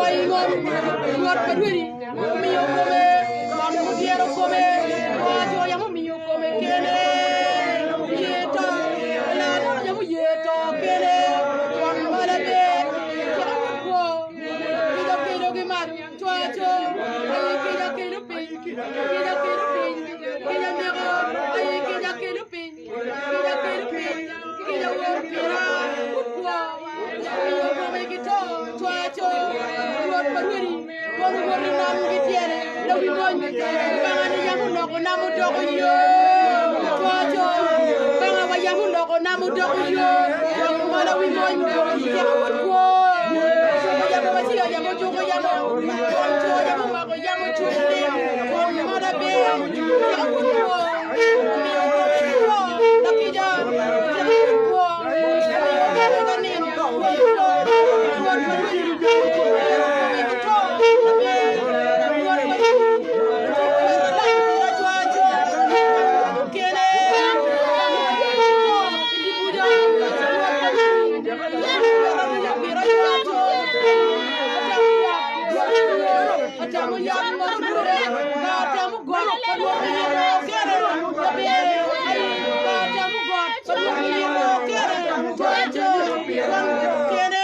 Kwayi ngom, Rwot pa rwedi omiyo kome, twon mudyero kome, owaco yam omiyo kome kene, ye to, olar dano yam oye to kene, twon malo aber, cito wot kwo, kica kelo ki malo, cwaco, aye kica kelo piny, kica kelo piny, kica neko, aye kica kelo piny, kica kelo piny, kica wot pira, wot kwo, omiyo kome ki to, cwaco, Rwot pa rwodi, kono wot i nam ki tyene, lawi mony, Lubanga ni yam oloko nam odoko yo, cwaco, Lubanga wa yam oloko nam odoko yo, wang ma lawi mony, tyeko wot kwo, ojuko yamo ma ci yamo ojuko yamo, twon co yam omako yamo ocung ling, twon ma laber, tyeko wot kwo, omiyo kome ki to, lakica, tyeko wot kwo, omiyo kome ka nino, twon co, Rwot ma rwodi, omiyo kome ki to, laber, Rwot ma rwodi, otiyo kwede lak pira cwaco, mukene,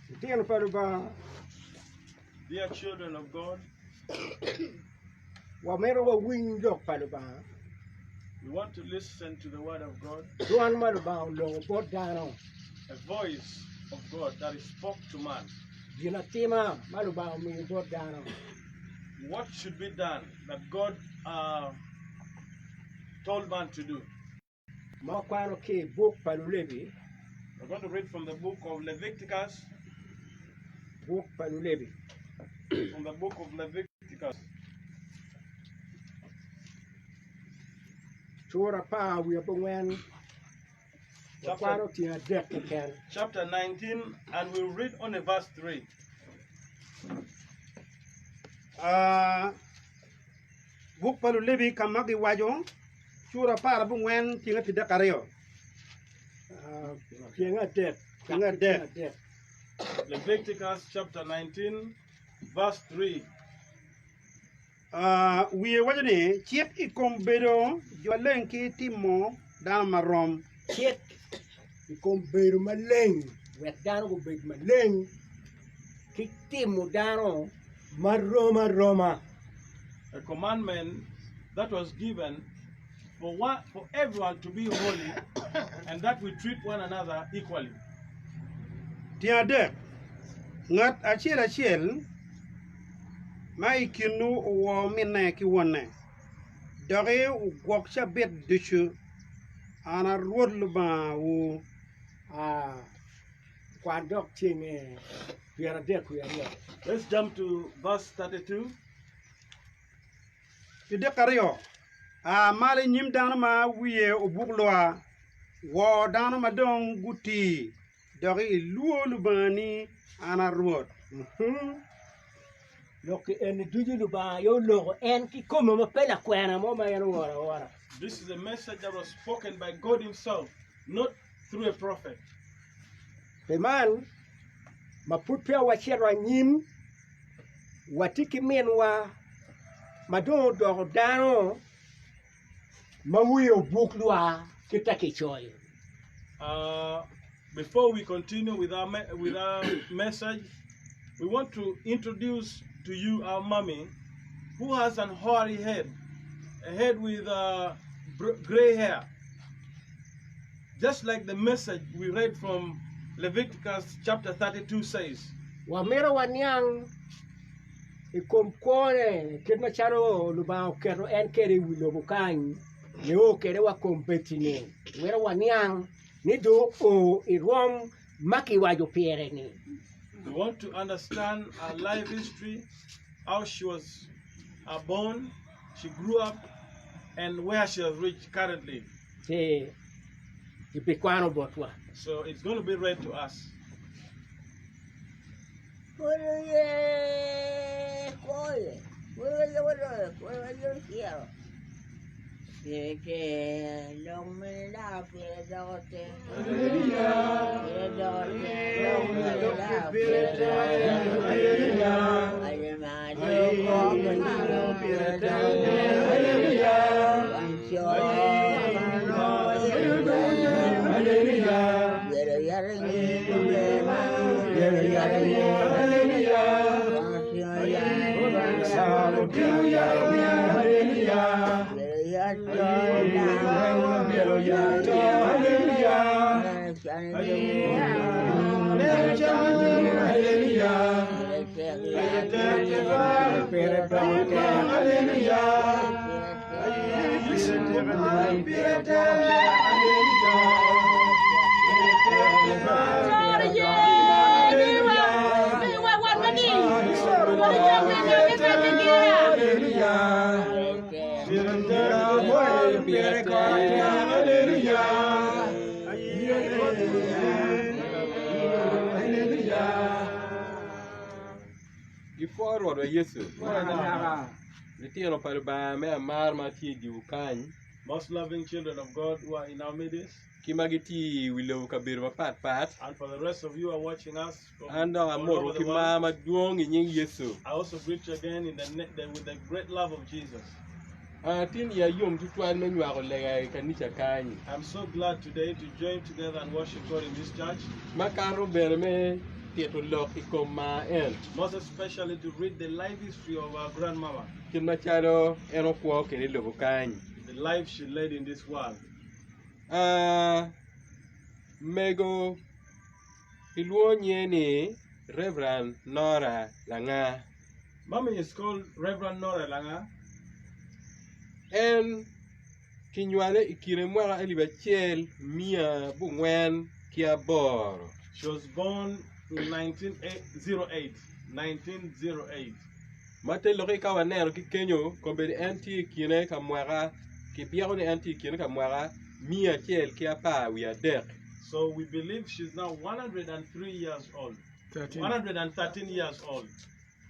Litino pa Lubanga. Dear children of God, Wamito wawiny lok pa Lubanga. we want to listen to the word of God, Dwan ma Lubanga oloko bot dano. a voice of God that is spoke to man. Gin atima ma Lubanga omiyo bot dano. What should be done that God uh, told man to do. Ma wakwano ki i buk pa Lulevi. We're going to read from the book of Leviticus. Buk pa Lulevi. From the book of Leviticus. Cura 19. Wakwano tyeng adek keken. Chapter 19 and we'll read only verse 3. Ah, buk pa Lulevi ka ma giwaco cura 14 tyeng 32. Ah, tyeng adek. Tyeng adek. Leviticus chapter 19 verse 3. Wiye waco ni, Cik i kom bedo jo maleng ki timo dano marom. Cik i kom bedo maleng wek dano gubed maleng ki timo dano marom aroma. A commandment that was given for, one, for everyone to be holy and that we treat one another equally. Tyen adek, ngat acel acel ma i kinwu owor minne ki wonne, doki wugwok cabit ducu. An a Rwot Lubangawu. Kwan dok tyeng 32. Let's jump to verse 32. 32, A malo i nyim dano ma wiye obuk lwa, wor dano ma dong guti, Doki ilwor Lubangani, an a Rwot. Lok eni ducu Lubanga aye oloko en kikome ma pe lakwena mo ma en ooro aora. This is a message that was spoken by God himself, not through a prophet. Pi man, ma pud peya wacito anyim, watye ki minwa ma dong odoko dano ma wiye obuk lwar kit ma kicoyo. Before we continue with our, with our message, we want to introduce to you our mommy who has an hoary head, a head with uh, gray hair. Just like the message we read from Leviticus chapter 32 says. Wamito waniang i kom kwone kit macalo Lubanga oketo en kwede i wi lobo kany nio kwede wa kom betini, weko waniang ni dong oo i rwom ma kiwaco pire-ni. We want to understand her life history, how she was uh, born, she grew up, and where she has reached currently. Ci kibikwano botwa. So it's going to be read to us. Gipwo Rwotwa Yecu, litino pa Lubanga me amar ma tye i dywu kany, Most loving children of God who are in our midst, ki ma gitye i wi lobo kabedo mapat pat, and for the rest of you who are watching us from an dok all amoto over ki the mar world, madwong i nying Yecu. I also greet you again in the, ne- the, with the great love of Jesus. Ah, tin iya yom tutwal me nywako lega i kanica kany. I'm so glad today to join together and worship God in this church, Makato bene me tito lok i kom mar en, most especially to read the life history of our grandmama, kit macalo en okwo kwede i lobo kany. the life she led in this world. Ah, mego kilwongo nyinge ni Reverend Nora Langa. Mommy is called Reverend Nora Langa. En Kinywale i kine mwaka 1908. She was born in 1908. 1908. Ma te lokke ka waneno ki kenyo, kombeddi en tye i kine ka mwaka, kibyeko ni en tye i kine ka mwaka 113. So we believe she's now 103 years old. 113 years old.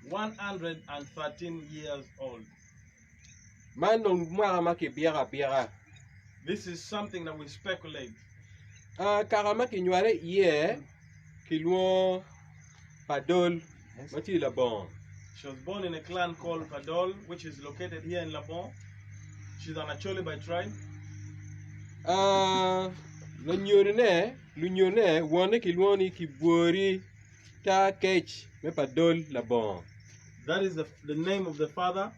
113 years old. Man dong mwaka ma kibyeko abyeka. This is something that we speculate. Ah, kaka ma kinywale iye kilwongo Padol ma tye i Labongo. She was born in a clan called Padol, which is located here in Labongo. She's an Acholi by tribe. Ah, lanyodone, lunyodone, wonne kilwongo ni Kibwori Ta Kec me Padol Labongo. That is the, the name of the father.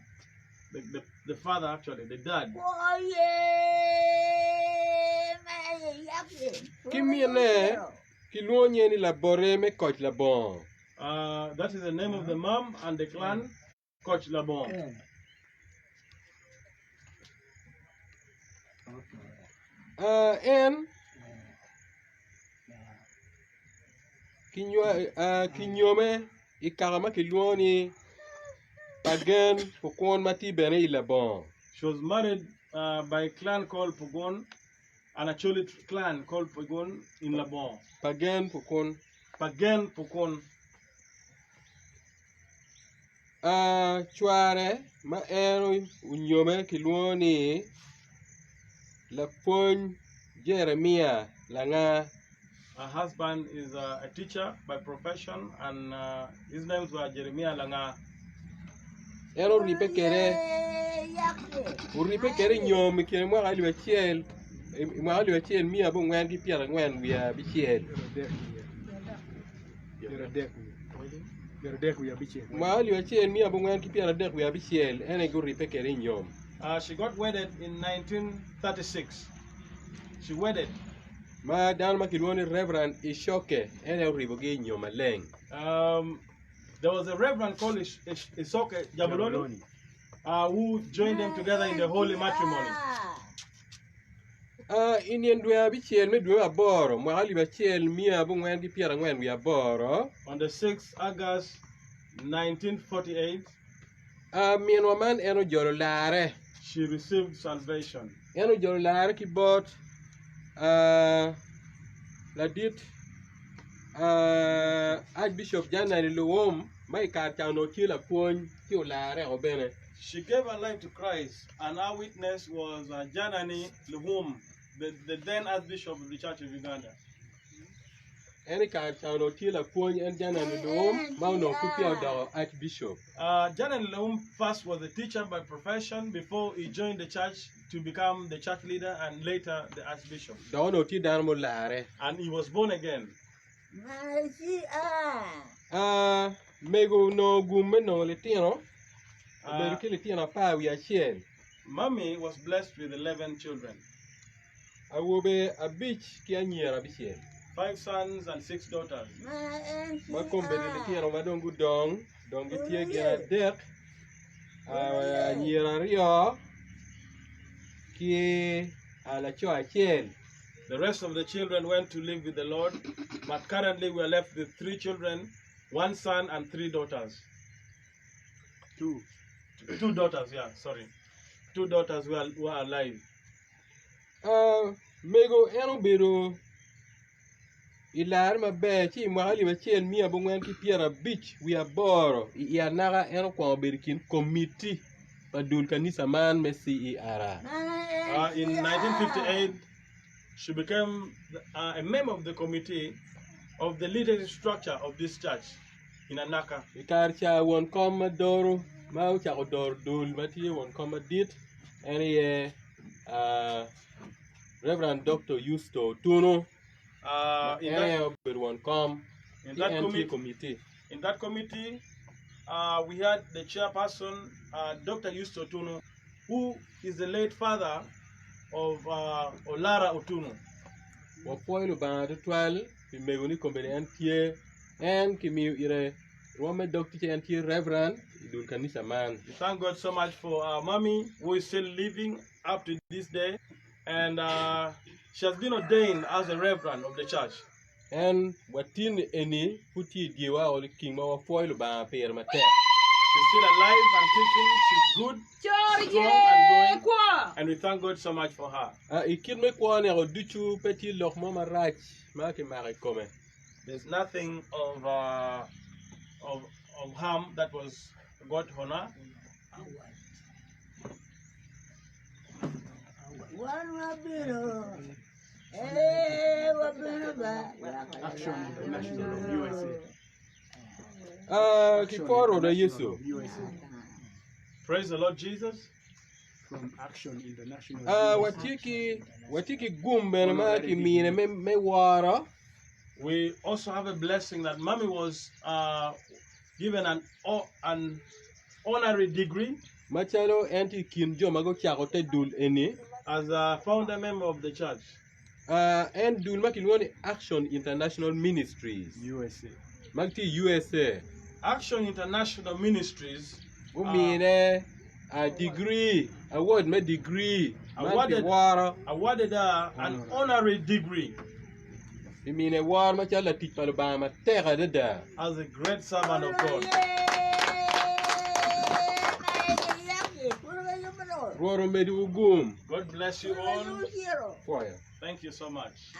The, the, the father, actually, the dad. Ki minne kilwongo nyinge ni Labote me Koc Labongo. That is the name of the mom and the clan, Koc Labongo. En kinyome i kaka ma kilwongo ni Pagen Pukun ma tye bene i Labongo. She was married by a clan called Pugun, an Acholi clan called Pugun in Labongo. Pagen Pukun. Pagen Pukun. Cware ma en onyome kilwongo ni Lapwony Jeremia Langa. Her husband is a teacher by profession and his names were Jeremiah Langa. En oribbe kwede oribbe kwede i nyom i kine mwaka 1946. Mwaka 1936 en aye guribbe kwede i nyom. She got wedded in 1936. She wedded. Ma dano ma kilwongo ni Reverend Icoke en aye oribogi i nyom maleng. There was a reverend called Isoke Jabuloni who joined them together in the holy matrimony. I nino dwe abicel me dwe me aboro, mwaka 1948, On the 6th August 1948, minwa man en ojolo larre. She received salvation. En ojolo larre ki bot ladit Archbishop Janani Luwum ma i kare ca onongo tye lapwony ci olarre o bene. She gave her life to Christ and her witness was Janani Luwum, the then Archbishop of the Church of Uganda. En i kare ca onongo tye lapwony en Janani Luwum ma onongo pud peya odoko Archbishop. Janani Luwum first was a teacher by profession before he joined the church to become the church leader and later the archbishop. Dok onongo tye dano mularre. And he was born again. Mego onongo gum me nongo litino, obedo ki litino 11. Mommy was blessed with 11 children. Awobe abic ki anyira abicel. 5 sons and 6 daughters. Ma kombeddi litino ma dong gudong, dong gitye gin adek, anyira aryo ki laco acel. The rest of the children went to live with the Lord, but currently we are left with 3 children, 1 son and 3 daughters. 2. 2 daughters, yeah, sorry. 2 daughters who are alive. Mego en obedo i larre maber ci i mwaka 1958 i anaka en okwongo bedo i kin komiti pa dul kanisa man me CER. In 1958, she became a member of the committee of the leadership structure of this church in Anaka. I kare ca won kom ma doro ma ocako doro dul ma tye won kom madit en aye Reverend Dr. Yusto Otuno. En aye obedo won kom In ci that en tye committee, komiti. in that committee we had the chairperson, Dr. Yusto Otuno, who is the late father of Olara Otuno. Wapwoyo Lubanga tutwal pi mego ni kombeddi en tye en kimiyo ire rwom me dog ticce en tye Reverend. dul kanica man. We thank God so much for our mommy who is still living up to this day, and she has been ordained as a reverend of the church. En watini eni pud tye i dyewa o liking ma wapwoyo Lubanga pire matek. She's still alive and kicking, she's good, strong and going, and we thank God so much for her. I kit me kwone o ducu pe tye lok mo marac ma kimako i kome. There's nothing of, uh, of, of harm that was got on her. Wan wabino, eh, wabino ba. Action International of USA. Ah, ki kwo Rwotwa Yecu. USA. Praise the Lord Jesus. From Action International. Ah, USA. watye ki watye ki gum bene ma kimine me me woro. We also have a blessing that mommy was uh, given an, an honorary degree Macalo en tye i kin jo ma gucako te dul eni. as a founder member of the church. Ah, en dul ma kilwongo ni Action International Ministries USA. ma gitye i USA. Action International Ministries Gumine a degree, award me degree ma pi Awarded. woro. awarded her an honorary degree Pi mine woro macalo latic pa Lubanga matek adada. as a great servant of God. Rwot omediwu gum. God bless you all. Pwoyo. Thank you so much.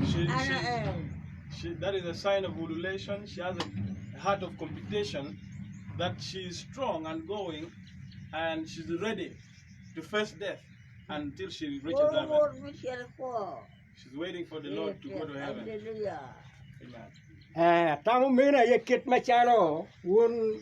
She, she, she, that is a sign of ululation. She has a heart of competition, that she is strong and going, and she's ready to face death until she reaches heaven. She's waiting for the Lord to go to heaven. Amen. Eh, atamo meno aye kit macalo wun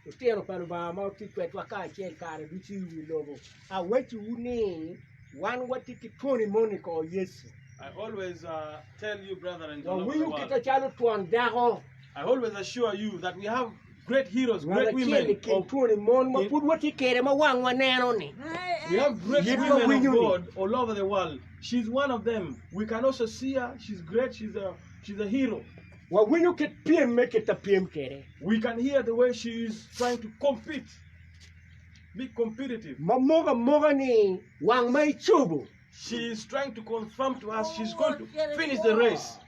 lutino pa Lubanga ma wutye kwedwa kacel kare ducu i wi lobo, awacciwu ni wan watye ki twoni moni i kor Yecu. I always uh, tell you, brethren, all over the Wawinyo world, kite calo twon dako. I always assure you that we have great heroes, Ngat great acel i women. kin Of, twoni mon ma pud watye kwede ma wangwa neno-ni. we have great Yit ma women of winyo-ni. God all over the world. She's one of them. We can also see her. She's great. She's a she's a hero. Wawinyo kit pyem me kit apyem kwede. We can hear the way she is trying to compete, be competitive. Ma moko amoka ni wang ma icobo. She is trying to confirm to us she's going to finish the race.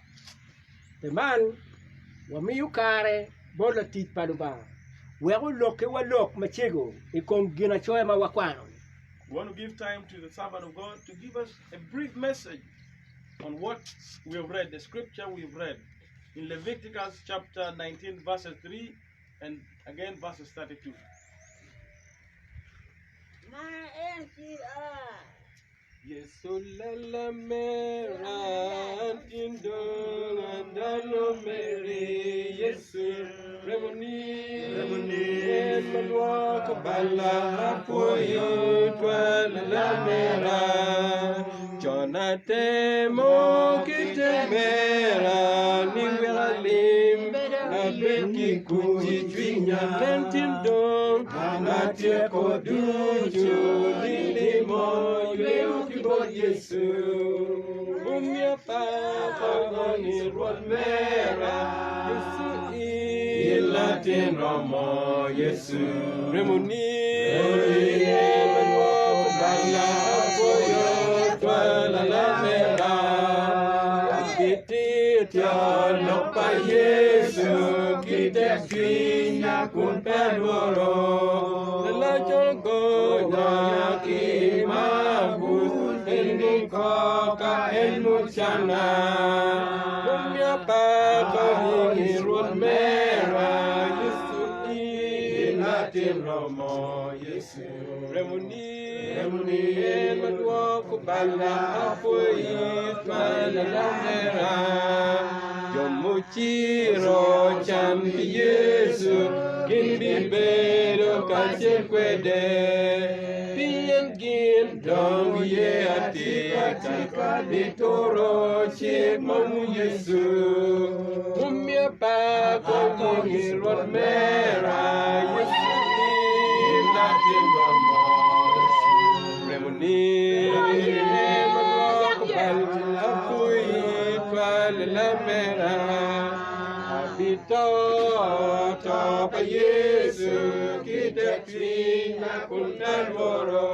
Pi man, wamiyo kare bot latic pa Lubanga wek olokkiwa lok macego i kom ginacoya ma wakwano-ni. We want to give time to the servant of God to give us a brief message on what we have read, the scripture we've read in Leviticus chapter 19, verses 3 and again verses 32. Yecu lala mera an dong andalo meri Yecu remoni en ma lwoko balla apwoyo twal lala mera con atemo ki temera ni wek alim abed ki kuc i cwinya nen tin dong atyeko ducu lilimo yweo ki bot Yecu Omiya pako ni Rwot mera Yecu in latin romo Yecu remoni en ma lwoko balla apwoyo twal alamera Abitito lok pa Yecu ki tekcwinya kun pe alworo Laloc ogonya ki mabuc en ni. koka en mucana. Mumya pako nyingi Rwot mera, Yecu in latin romo, Yecu. Remoni, remoni en ma dwoko balla, apwoyi twal lamera. Jo muciro can pi Yecu, gin bibedo kacel kwede. Pien gin dong giye atika ni turo cik ma mu Yecu. Mumiyo apako nyingi Rwot mera, Yecu in latin romo. Remoni en ma lwoko bal, apwoyi twal lamera. Abito to pa Yecu ki tekcwiny ma kun pe alworo.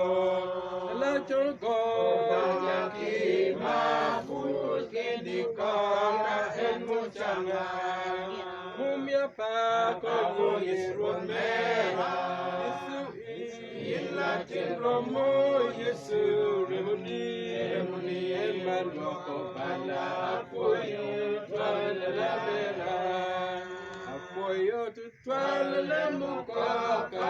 Lacol gonya ki mabuc ki dikora en mucanga. Mumya pako nyingi Rwot mera, Yecu in latin romo, Yecu remoni, remoni en ma lwoko balla, apwoyo twal lamera, apwoyo tutwal lamukoka,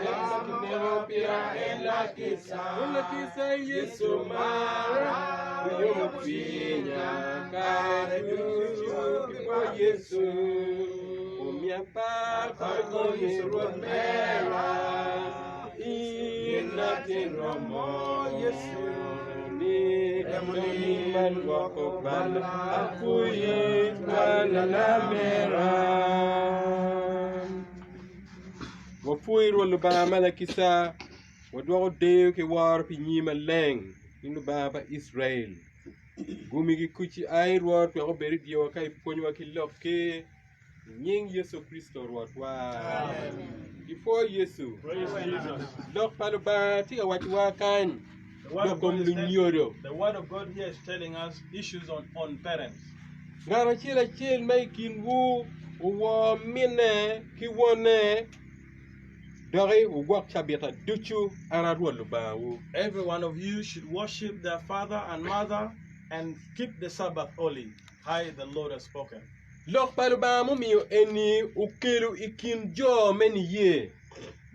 en ma kineko pira en lakica, en lakica Yecu mara, oyomo cwinya kare ducu ki bot Yecu, omiya pako nyingi Rwot mera, in latin romo Yecu ni remoni ma lwoko bal, apwoyi twal lamera. Wapwoyi Rwot Lubanga ma lakica, wadwoko deyo ki woro pi nyingi maleng, in Lubanga pa Icrael. Gumi ki kuc ai Rwot wek obed i dyewa ka ipwonyowa ki lokki. I nying Yecu Kricito Rwotwa. Gipwo Yecu. Praise Jesus. Lok pa Lubanga tye ka wacowa kany The word lok of God kom is tell- lunyodo. the word of God here is telling us issues on, on parents. Ngat acel acel ma i kinwu owor minne ki wonne, doki wugwok cabita ducu, an a Rwot Lubangawu. Every one of you should worship their father and mother and keep the Sabbath holy. I, the Lord, has spoken. Lok pa Lubanga mumiyo eni okelo i kin jo me niye.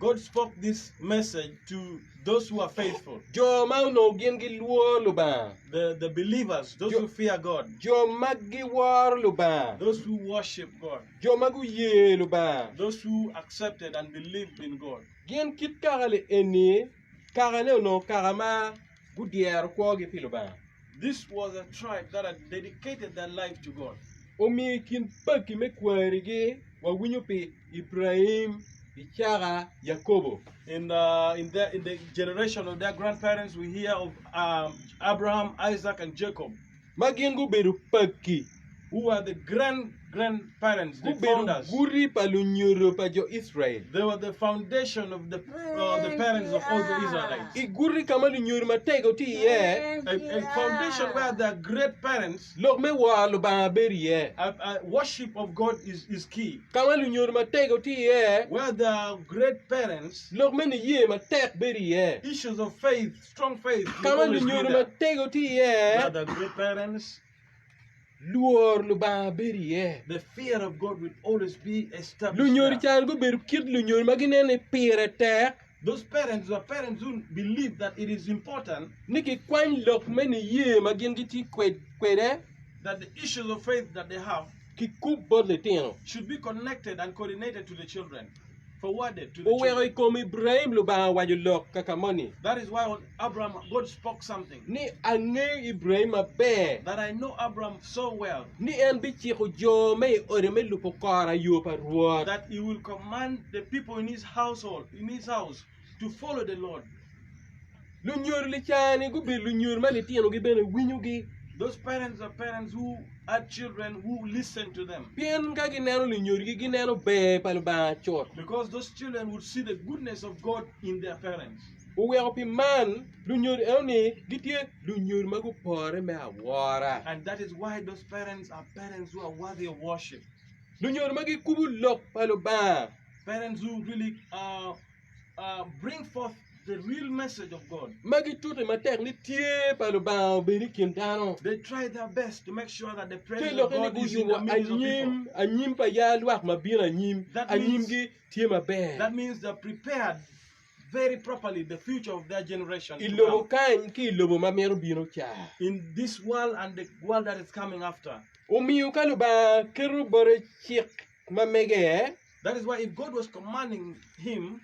God spoke this message to those who are faithful, Jo ma onongo gin gilworo Lubanga, the, the believers, those who fear God, jo ma giworo Lubanga, those who worship God, jo ma guye Lubanga. those who accepted and believed in God. Gin kit kaka-li eni, kakane onongo kaka ma gudyero kwogi pi Lubanga. This was a tribe that had dedicated their life to God. Omiyo i kin pagi me kwarigi wawinyo pi Ibraim, Icaka, Yakobo. In the, in the, in the generation of their grandparents, we hear of um, Abraham, Isaac, and Jacob, ma gin gubedo pagi, who were the grand grandparents, the gubedo founders. guti pa lunyodo pa jo Icrael. They were the foundation of the, uh, the parents of all the Israelites. I guti ka ma lunyodo matego tye iye, A, a foundation where their great parents, lok me woro Lubanga bedo iye. uh, worship of God is, is key. Ka ma lunyodo matego tye iye, Where their great parents, lok me niye matek bedo iye. issues of faith, strong faith, will Ka ma always be lunyodo there. matego tye iye, Where their great parents, lwor Lubanga bedo iye. the fear of God will always be established. Lunyodo there. cal gubedo kit lunyodo ma gineno ni pire tek Those parents were parents who believe that it is important ni gikwany lok me niye ma gin gitye kwed- kwede that the issues of faith that they have kikub bot litino. should be connected and coordinated to the children, forwarded to the Oweko i children. kom Ibraim Lubanga owaco lok kaka moni That is why on Abraham, God spoke something ni angeyo Ibraim maber that I know Abraham so well ni en biciko jo me i ode me lubo kora yo pa Rwot. that he will command the people in his household, in his house, to follow the Lord. Lunyodo licani gubedo lunyodo ma litinogi bene winyogi. Those parents are parents who had children who listen to them. Pien ka gineno lunyodogi gineno ber pa Lubanga cut. Because those children would see the goodness of God in their parents. Oweko pi man, lunyodo eno-ni gitye lunyodo ma gupore me awora. And that is why those parents are parents who are worthy of worship. Lunyodo ma gikubo lok pa Lubanga. Parents who really uh, uh, bring forth the real message of God. Ma gitute matek ni tye pa Lubanga obed i kin dano. They try their best to make sure that the Te presence of lokke ni God is in guyubo the midst of people. anyim, anyim pa ya lwak ma bino anyim, That means anyimgi tye maber. that means they're prepared very properly the future of their generation I to lobo come. kany ki i lobo ma mito bino ca. In this world and the world that is coming after. Omiyo ka Lubanga keto bote cik ma mege, That is why if God was commanding him,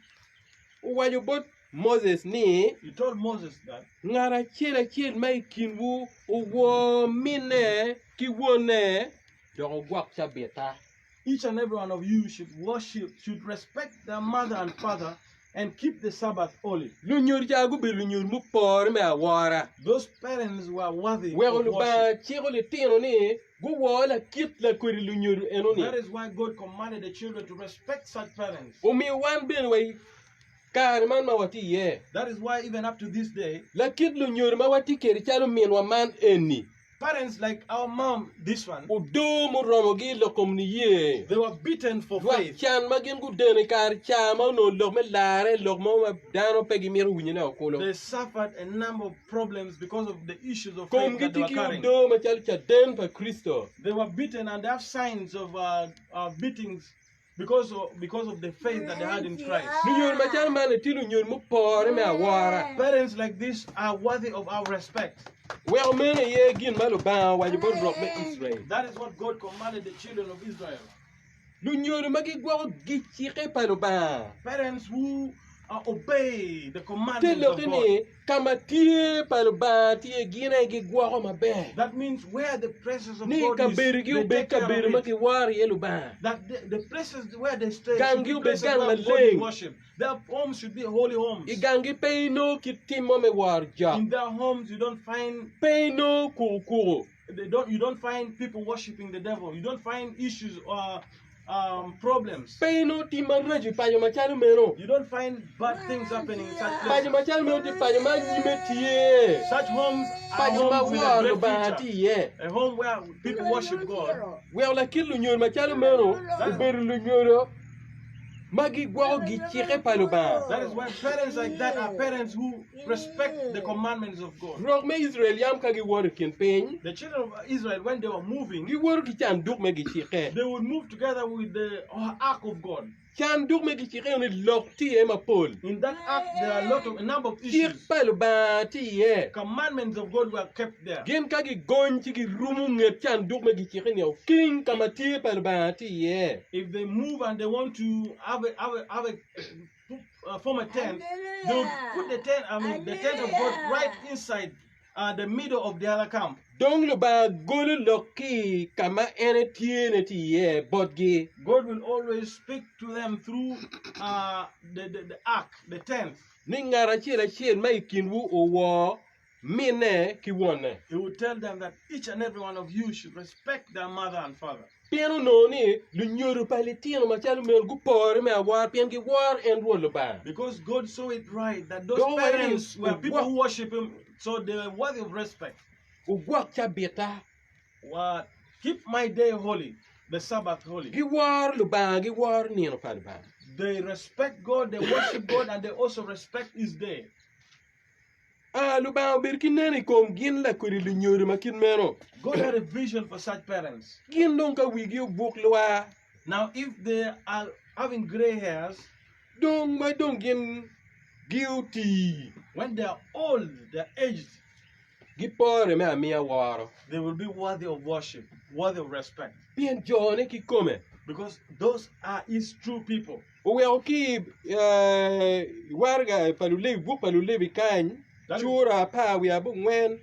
owaco bot Moses ni, he told Moses that Ngat acel acel ma i kinwu owor minne ki wonne, dok ogwok cabitta. Each and every one of you should worship, should respect their mother and father, and keep the Sabbath holy. Lunyodo ca gubedo lunyodo mupore me awora. Those parents were worthy Weko of Lubanga worship. ciko litino ni guwor lakit lakodi lunyodo enoni. That is why God commanded the children to respect such parents. Omiyo wan bene wa i kare man ma watye iye, That is why even up to this day, lakit lunyodo ma watye kwede calo minwa man eni, Parents like our mom, this one, Odoo muromogi i lok kom niye. they were beaten for Lwak faith. can ma gin gudeno i kare ca ma onongo lok me larre lok mo ma dano pe gimito winyone okulu. They suffered a number of problems because of the issues of faith Komgi that they tye were ki carrying. odoo macalo caden pa Kricito. They were beaten and they have signs of uh, uh, beatings because of, because of the faith that they had in Christ. Lunyodo macalo man tye lunyodo mupore me awora. Parents like this are worthy of our respect. Weko meno aye gin ma Lubanga owaco bot rok me Icrael. That is what God commanded the children of Israel. Lunyodo ma gigwoko gicikke pa Lubanga. Parents who uh, obey the Te commandments of lokke God. ni, ka ma tye pa Lubanga tye, gin aye gigwoko maber. That means where the presence of Ni God is, kabedogi they obed take care of kabedo ma it. giworo iye Lubanga. That the, the places where they stay should Ganggi be obed places gang where God is maleng. worshipped. Their homes should be holy I homes. ganggi pe inongo kit tim mo me woro jok. In their homes, you don't find Pe inongo kukukuku. they don't you don't find people worshiping the devil. You don't find issues or um, problems. Pe inongo tim maraco i paco macalo meno. You don't find bad things happening in such Paco places. macalo meno tye paco ma anyime tye, Such homes are paco ma homes with a woro great Lubanga tye future. iye. A home where people worship God. Weko lakit lunyodo macalo meno obedo lunyodo ma gigwoko gicikke pa Lubanga. That is why parents like that are parents who respect the commandments of God. Rok me Icrael yam ka giwoto i kin piny, The children of Israel, when they were moving, giwoto ki canduk me gicikke. they would move together with the ark of God. Canduk me gicikke eni lok tye iye mapol. In that ark, there are a lot of a number of Cik issues. pa Lubanga tye iye. Commandments of God were kept there. Gin ka gigony ci girumo nget canduk me gicikke ni oking ka ma tye pa Lubanga tye iye. If they move and they want to have a, have a, have a uh, form a tent, they would put the tent, I mean, the tent of God right inside uh, the middle of the other camp. Dong Lubanga golo lok ki ka ma en etyene tye iye botgi. God will always speak to them through uh, the, the, the ark, the tent. Ni ngat acel acel ma i kinwu owor minne ki wonne. He would tell them that each and every one of you should respect their mother and father. Pien onongo ni lunyodo pa litino macalo meno gupore me awor pien giworo en Rwot Lubanga. Because God saw it right that those Dong waco ni parents were people wugwok who worship Him, so they were worthy of respect. wugwok cabitta. What? Keep my day holy, the Sabbath holy. Giworo Lubanga, giworo nino pa Lubanga. They respect God, they worship God, and they also respect His day. A Lubanga obedo ki neno i kom gin lakodi lunyodo ma kit meno. God had a vision for such parents. Gin dong ka wigi obuk lwar. Now, if they are having gray hairs, Dong ma dong gin gioti. when they are old, they are aged, Gipore me amiya woro. they will be worthy of worship, worthy of respect. Pien jone kikome. Because those are His true people. Oweko ki i waraga pa Lulevi, buk pa Lulevi kany, cura 14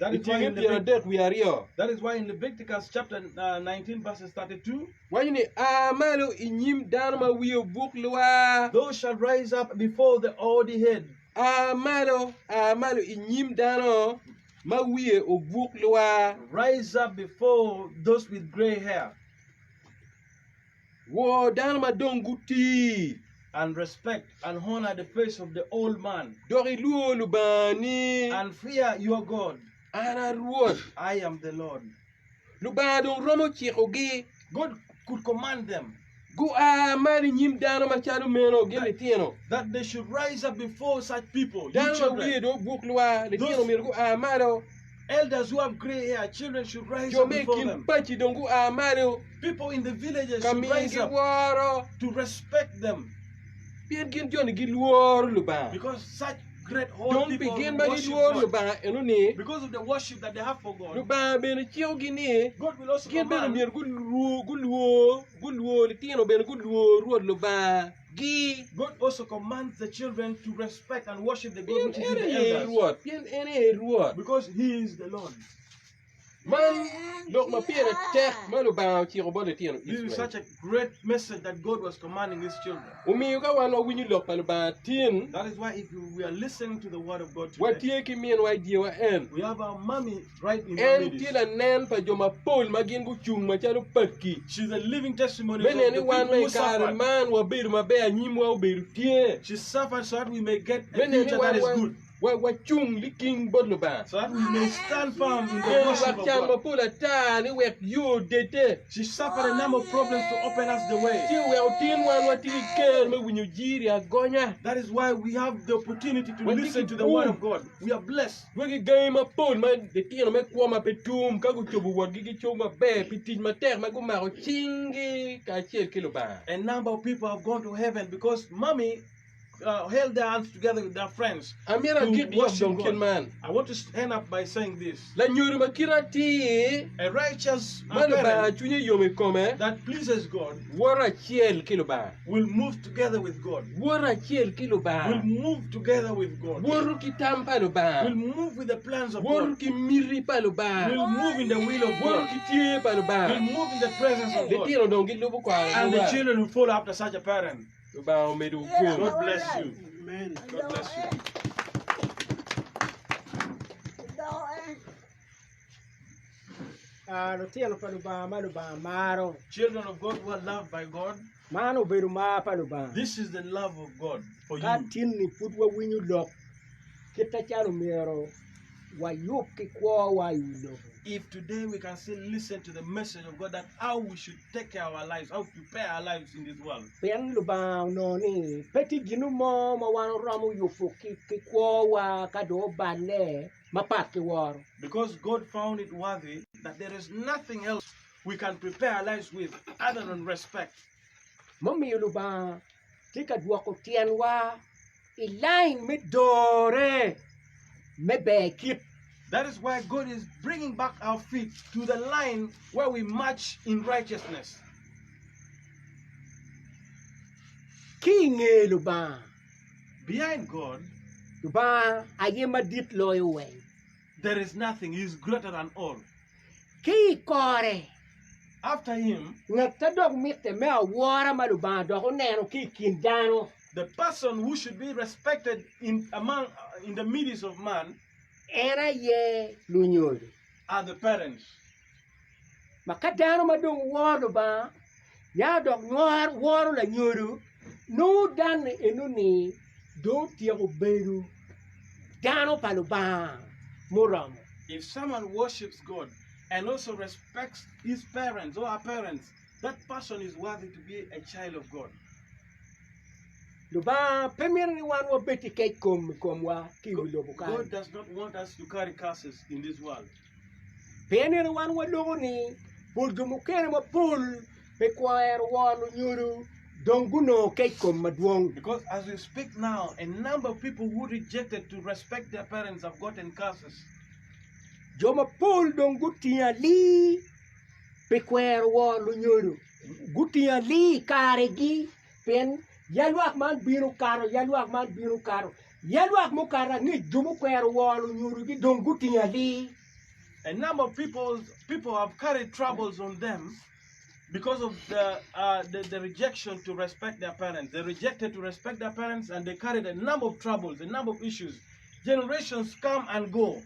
i tyenge 32. That is why in Leviticus chapter 19 verses 32, Waco ni, A malo i nyim dano ma wiye obuk lwar. Those shall rise up before the hoary head. A malo, a malo i nyim dano ma wiye obuk lwar. Rise up before those with gray hair. Wor dano ma dong gutii. And respect and honor the face of the old man. Dok ilwor Lubangani. And fear your God. An a Rwot. I am the Lord. Lubanga dong romo cikogi. God could command them. Gua malo i nyim dano macalo meno, gin litino. That they should rise up before such people, you Dano ma children. wiye dong obuk lwar, litino Those myero gua malo. elders who have gray hair, children should rise Jo up me i before kin them. paci dong gua malo People in the villages ka should miyogi rise up woro, to respect them pien gin joni gilworo Lubanga. because such great holy Dong pi people gin ma worship gilworo God. Lubanga eno-ni, Because of the worship that they have for God, Lubanga bene cikogi ni God will also gin bene command myero gulwor, gulwor, gulwor, litino bene gulwor Rwot Lubangagi. God also commands the children to respect and worship the God Pien which is en in the aye elders. Rwot, pien en aye Rwot. Because he is the Lord. Man lok ma pire tek ma Lubanga ociko bot litino This is Icrael. such a great message that God was commanding his children. Omiyo ka wan wawinyo lok pa Lubanga tin, That is why if we are listening to the word of God today, watye ki minwa i dyewa en. we have our mommy right in our En midst. tye lanen pa jo mapol ma gin gucung macalo paki. She's a living testimony Me of neno the ni wan people ma who i kare suffered. man wabedo maber, anyimwa obedo tye. She suffered so that we may get a Me neno ni future wan that is wa- good. wa- wacung liking bot Lubanga. So that we may stand firm in the Pien worship lwak of can God. mapol ata ni wek yo odedde, She suffered a number of problems to open us the way. ci oweko tin wan watye ki ker me winyo jiri agonya. That is why we have the opportunity to Watye listen ki to the word gum. of God. We are blessed. Wek gangi mapol ma litino me kwo ma pe tum ka gucobo wotgi gicobo maber pi tic matek ma gumako cinggi kacel ki Lubanga. A number of people have gone to heaven because mommy uh, held their hands together with their friends Amito to agik lok worship dong kit God. man. I want to end up by saying this. Lanyodo ma kite atir A righteous ma Lubanga parent cwinye yom i kome that pleases God woto acel ki Lubanga. will move together with God. Woto acel ki Will Lubanga. move together with God. Woto ki tam pa Will Lubanga. move with the plans of Woto God. ki miti pa Lubanga. Will move in the will of Woto God. ki tye pa Will Lubanga. move in the presence of God. Litino dong gilubo kwaro And the luba. children will follow after such a parent. Lubanga omedo gum. God bless you. Amen. God bless you. Ah, lutino pa Lubanga ma Lubanga maro. Children of God who are loved by God, Man obedo mar pa Lubanga. this is the love of God for Ka you. tin-ni pud wawinyo lok kit acalo myero wayub ki kwowa i wi lobo. If today we can still listen to the message of God that how we should take care of our lives, how prepare our lives in this world. Pien Lubanga onongo ni pe tye gin mo ma wan oromo yubo ki kwowa ka dong oballe mapat ki woro. Because God found it worthy that there is nothing else we can prepare our lives with other than respect. Mumiyo Lubanga tye ka dwoko tyenwa i lain me dorre me ber kit. That is why God is bringing back our feet to the line where we march in righteousness. Ki i nge Lubanga. Behind God. Lubanga aye madit loyo weng. There is nothing, he is greater than all. Ki i kore. After him. Ngat a dok mitte me awora ma Lubanga dok oneno ki i kin dano. The person who should be respected in among in the midst of man. En aye lunyodo. Are the parents. Ma ka dano ma dong woro Lubanga ya dok woro lanyodo, nongo dano eno-ni dong otyeko bedo dano pa Lubanga muromo. If someone worships God and also respects his parents or her parents, that person is worthy to be a child of God. Lubanga pe mito ni wan wabed ki kec kom i komwa ki i wi lobo kany. God does not want us to carry curses in this world. Pien ento wan waloko ni pol jo mukene mapol pe kwero woro lunyodo dong gunongo kec kom madwong. Because as we speak now, a number of people who rejected to respect their parents have gotten curses. Jo mapol dong gutingo alii pi kwero woro lunyodo. Gutingo alii i karegi pien yalwak man bino kato, yalwak man bino kato. Yalwak mukato angec jo mukwero woro lunyodogi dong gutingo alii. A number of people, people have carried troubles on them because of the, uh, the, the rejection to respect their parents. They rejected to respect their parents and they carried a number of troubles, a number of issues. Generations come and go.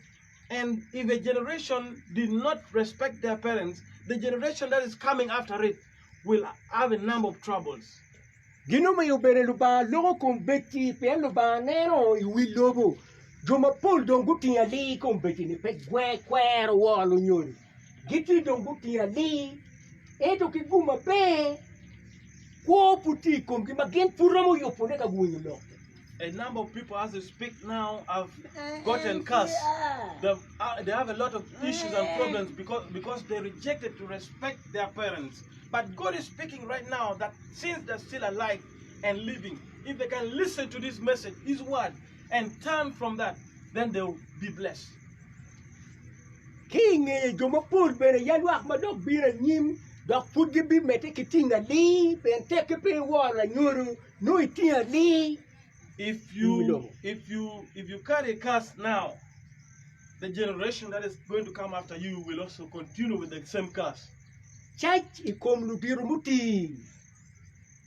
And if a generation did not respect their parents, the generation that is coming after it will have a number of troubles. Gin omiyo bene Lubanga loko kombeddi, pien Lubanga neno i wi lobo jo mapol dong gutingo alii kombeddi-ni pe kwero woro lunyodo. Gitye dong gutingo alii, ento ki gum maber. kwo pud tye i komgi ma gin pud romo yubone ka guwinyo lok. A number of people as they speak now have gotten cursed. They have a lot of issues and problems because they rejected to respect their parents. But God is speaking right now that since they're still alive and living, if they can listen to this message, His word, and turn from that, then they'll be blessed. Ki i ngeye, jo mapol bene ya lwak ma dok bino anyim dok pud gibimedde ki tingo alii pien tekke pe iworo lanyodo nongo itingo alii If i wi you lobo. if you if you carry a curse now, the generation that is going to come after you will also continue with the same curse. Cac i kom ludito mutii,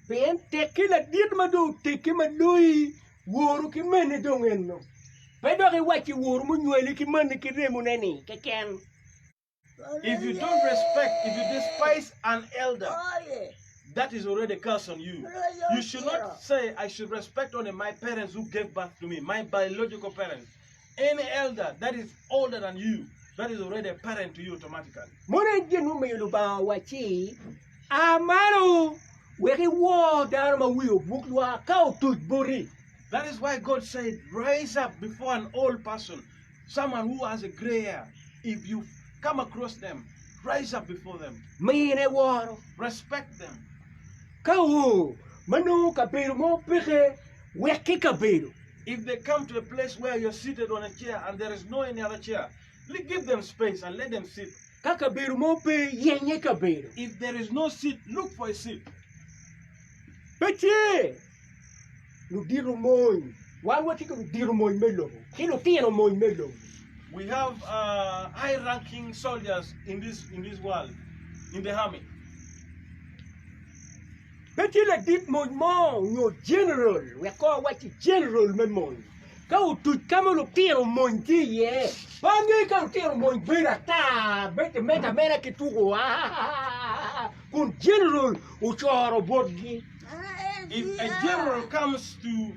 pien tekke ladit ma dong oteggi ma loyi woru ki mene dong eno. Pe dok iwacci woru munywali ki mani ki remone-ni keken. If you don't respect, if you despise an elder, that is already a curse on you. You should not say, I should respect only my parents who gave birth to me, my biological parents. Any elder that is older than you, that is already a parent to you automatically. Mono en gin mumiyo Lubanga owacci, A malo, wek iwor dano ma wiye obuk lwar ka otuc boti. That is why God said, Rise up before an old person, someone who has a gray hair. If you come across them, rise up before them. Mine woro. Respect them. Ka oo ma nongo kabedo mo peke, wek ki kabedo. If they come to a place where you're seated on a chair and there is no any other chair, give them space and let them sit. Ka kabedo mo pe, yenye kabedo. If there is no seat, look for a seat. Pe tye ludito mony. Wan watye ki ludito mony me lobo ki lutino mony me lobo. We have uh, high ranking soldiers in this, in this world, in the army. Pe tye ladit mony mo nyo general, wek kong awacci general me mony, ka otuc ka ma lutino mony tye iye, pe angeyo ka lutino mony bedo ata, bedo kimedo ameda ki tuko aa kun general ocoro botgi. If a general comes to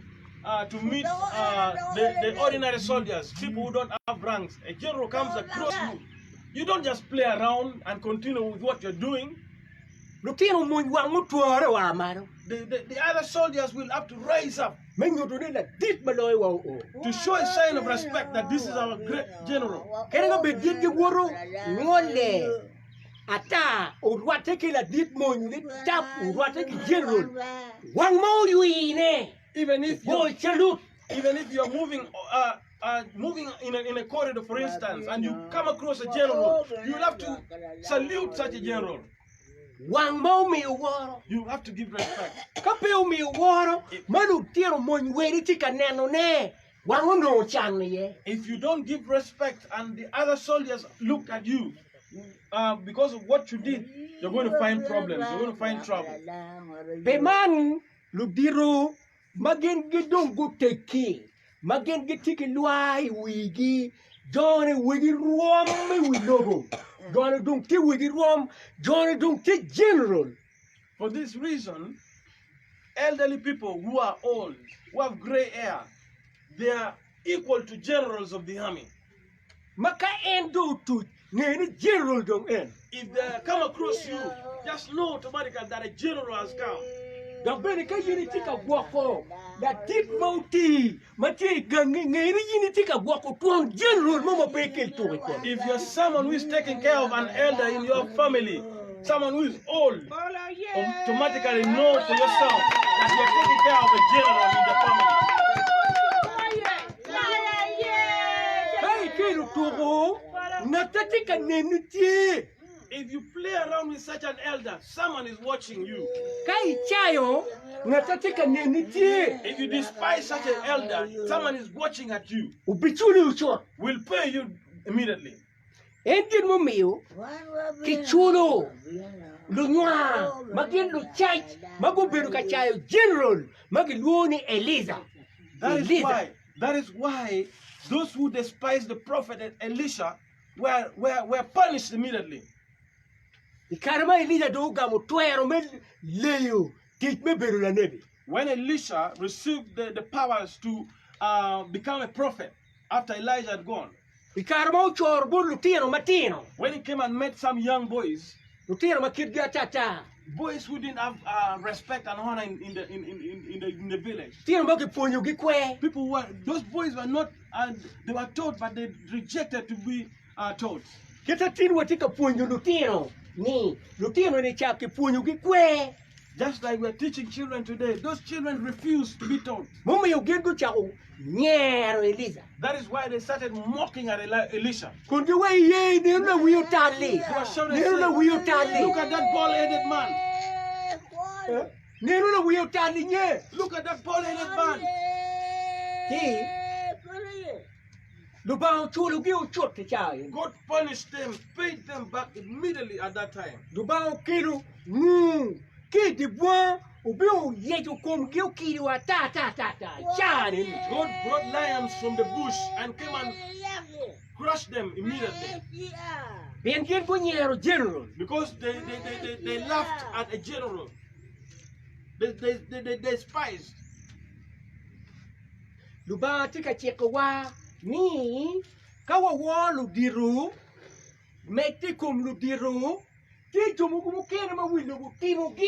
uh, to meet uh, the, the ordinary soldiers, people who don't have ranks, a general comes across you. You don't just play around and continue with what you're doing. Lutino mony wang mutwore wa malo. The, the, the other soldiers will have to rise up. Me nyuto ni ladit ma loyo wa oo. To show a sign of respect that this is our great general. Kadi ka bed gin giwoto ngole ata orwatte ki ladit mony ni tap orwatte ki general wang ma oywine Even if you goyo calut. Even if you are moving uh, uh, moving in a, in a corridor, for instance, and you come across a general, you'll have to salute such a general. Wang ma omiyo woro. You have to give respect. Ka pe omiyo woro, ma lutino mony weri tye ka nenone, wang onongo can iye. If you don't give respect and the other soldiers look at you uh, because of what you did, you're going to find problems, you're going to find trouble. Pi man, ludito ma gin gidong guteggi, ma gin gitye ki lwar i wigi, joni wigi rwom i wi lobo, joni dong tye wigi rwom, joni dong tye general. For this reason, elderly people who are old, who have gray hair, they are equal to generals of the army. Ma ka en dong otuc, nge ni general dong en. If they come across you, just know automatically that a general has come. Dok bene ka in itye ka gwoko ladit ma oti ma tye i gangi, nge ni in itye ka gwoko twon general mo ma pe ikel tuko i kome. If you're someone who is taking care of an elder in your family, someone who is old, automatically know for yourself that you're taking care of a general in the family. Ka ikelo tuko, ngat a tye ka neni tye. If you play around with such an elder, someone is watching you. Ka icayo, ngat a tye ka neni tye. If you despise such an elder, someone is watching at you. Obiculi ocut. Will pay you immediately. En gin mumiyo kiculo lunywar ma gin lucac ma gubedo ka cayo general ma gilwongo ni Elica. That is why, that is why those who despise the prophet Elisha were, were, were punished immediately. I kare ma Elica dong ogamo twero me leyo tic me bedo lanebi. When Elisha received the, the powers to uh, become a prophet after Elijah had gone. I kare ma ocoro bot lutino matino. When he came and met some young boys. Lutino ma kitgi atata. Boys who didn't have uh, respect and honor in, in, the, in, in, in, in, the, in the village. Lutino ma kipwonyogi kwer. People were, those boys were not, uh, they were taught, but they rejected to be uh, taught. Kit atin watye ka pwonyo lutino ni lutino ni ca kipwonyogi kwer. Just like we're teaching children today, those children refuse to be taught. Mumiyo gin gucako nyero Elica. That is why they started mocking at Eli- Elisha. Kun giweyo ye neno lawi otal-li. They were shouting, Neno saying, lawi otal-li. Look at that bald-headed man. Neno lawi otal-li nye. Look at that bald-headed man. Ci Lubanga oculogi ocut i cawa eni. God punished them, paid them back immediately at that time. Lubanga okelo nguu ki i dye bunga obino oyeco komgi okido ata ata ata ata i cawa eni. God brought lions from the bush and came and crushed them immediately Pien gin gunyero general. because they, they, they, they, they laughed at a general. They, they, they, they despised. Lubanga tye ka cikowa ni ka wawor ludito, medde i kom ludito, tye jo mogo mukene ma wi lobo timogi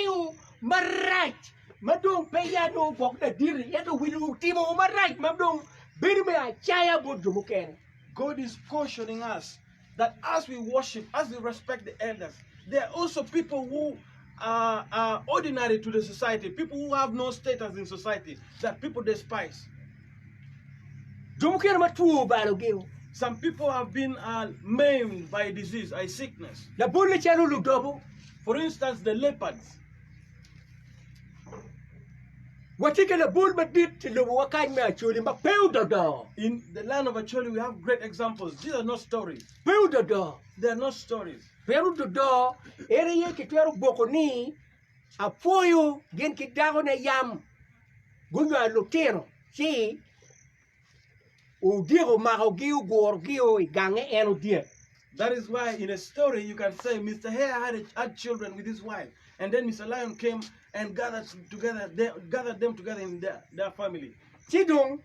marac ma dong pe ya dong gwok ladit-ti ento wi lobo otimo marac ma dong bedo me acaya bot jo mukene. God is cautioning us that as we worship, as we respect the elders, there are also people who are, are ordinary to the society, people who have no status in society, that people despise. Jo mukene ma two obalogi. Some people have been uh, maimed by disease, a sickness. Labolle calo ludobo. For instance, the leopards. Watye ki labol madit i lobowa kany me Acholi ma pe ododo. In the land of Acholi, we have great examples. These are not stories. Pe ododo. They are not stories. Pien ododo en aye kitwero boko ni apwoyo gin ki dakone yam gunywalo lutino ci odyek omakogi ogurogi i gange en odyek. That is why in a story you can say Mr. Hare had, a, had children with his wife, and then Mr. Lion came and gathered together, they, gathered them together in their, their family. Ci dong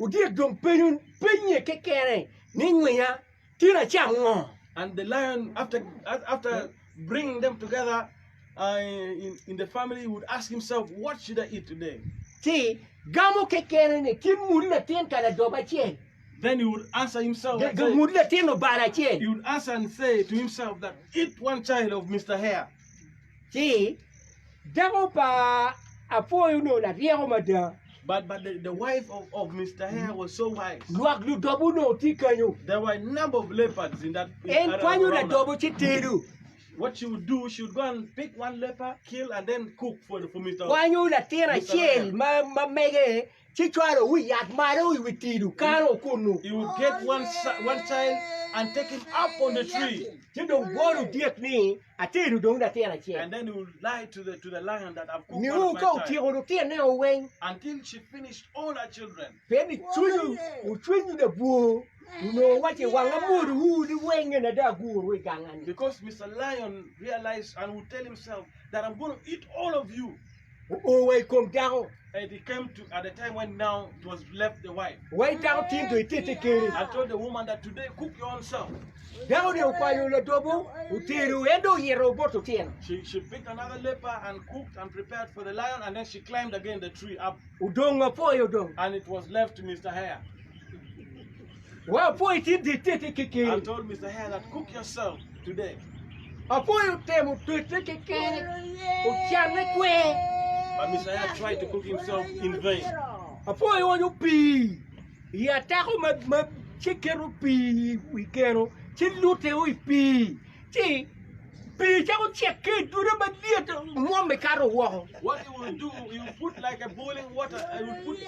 odyek dong penyo penye kekene ni ngwinya tin acam ngo? And the lion, after after bringing them together uh, in, in the family, would ask himself, What should I eat today? Ci gamo kekene ni tin mul latin ka ladob acel. Then he would answer himself. And say, Mul latin obalo acel. he would answer and say to himself that eat one child of Mr. Hare. Ci dako pa apwoyo onongo laryeko mada. But but the, the wife of, of Mr. Hare was so wise. Lwak ludobo onongo tye kenyo. There were a number of leopards in that. In, En kwanyo around her. ladobo ci tedo. What she would do, she would go and pick one leopard, kill, and then cook for, for Mr. Kwanyo latin Mr. acel Lion. ma ma mege ci cwalo wi yat malo i wi tido kano kunu. He would get one, one child and take him up on the tree. Ci dong bwolo odyek ni atedo dong latin acel. And then he would lie to the, to the lion that I've cooked one Nio of my ka child. otyeko lutine weng Until she finished all her children. pien ni cwinyo ocwinyo labwor onongo waci wang amwodowu ni weng ene dong aguru i ganga-ni. Because Mr. Lion realized and would tell himself that I'm going to eat all of you. Oo wa i kom dako. And it came to at the time when now it was left the wife. Wai dako tin dong itite keni. I told the woman that today cook your own self. Dako ni okwanyo ladobo otedo en dong oyito bot otyeno. She, she picked another leper and cooked and prepared for the lion, and then she climbed again the tree up, Odong apwoyo dong. and it was left to Mr. Hare. Wa apwoyo tin dong itite I kekeni. told Mr. Hare that cook yourself today. Apwoyo otemo tete kekene ocanne kwer. But Mr. Hare tried to cook himself in vain. Apwoyo oonyo pii i atako ma, ma ci keto pii i wi keno ci lute i pii ci pii cako cek ki i dude malyet mwomme kato woko. What he will do, he will put like a boiling water, he will put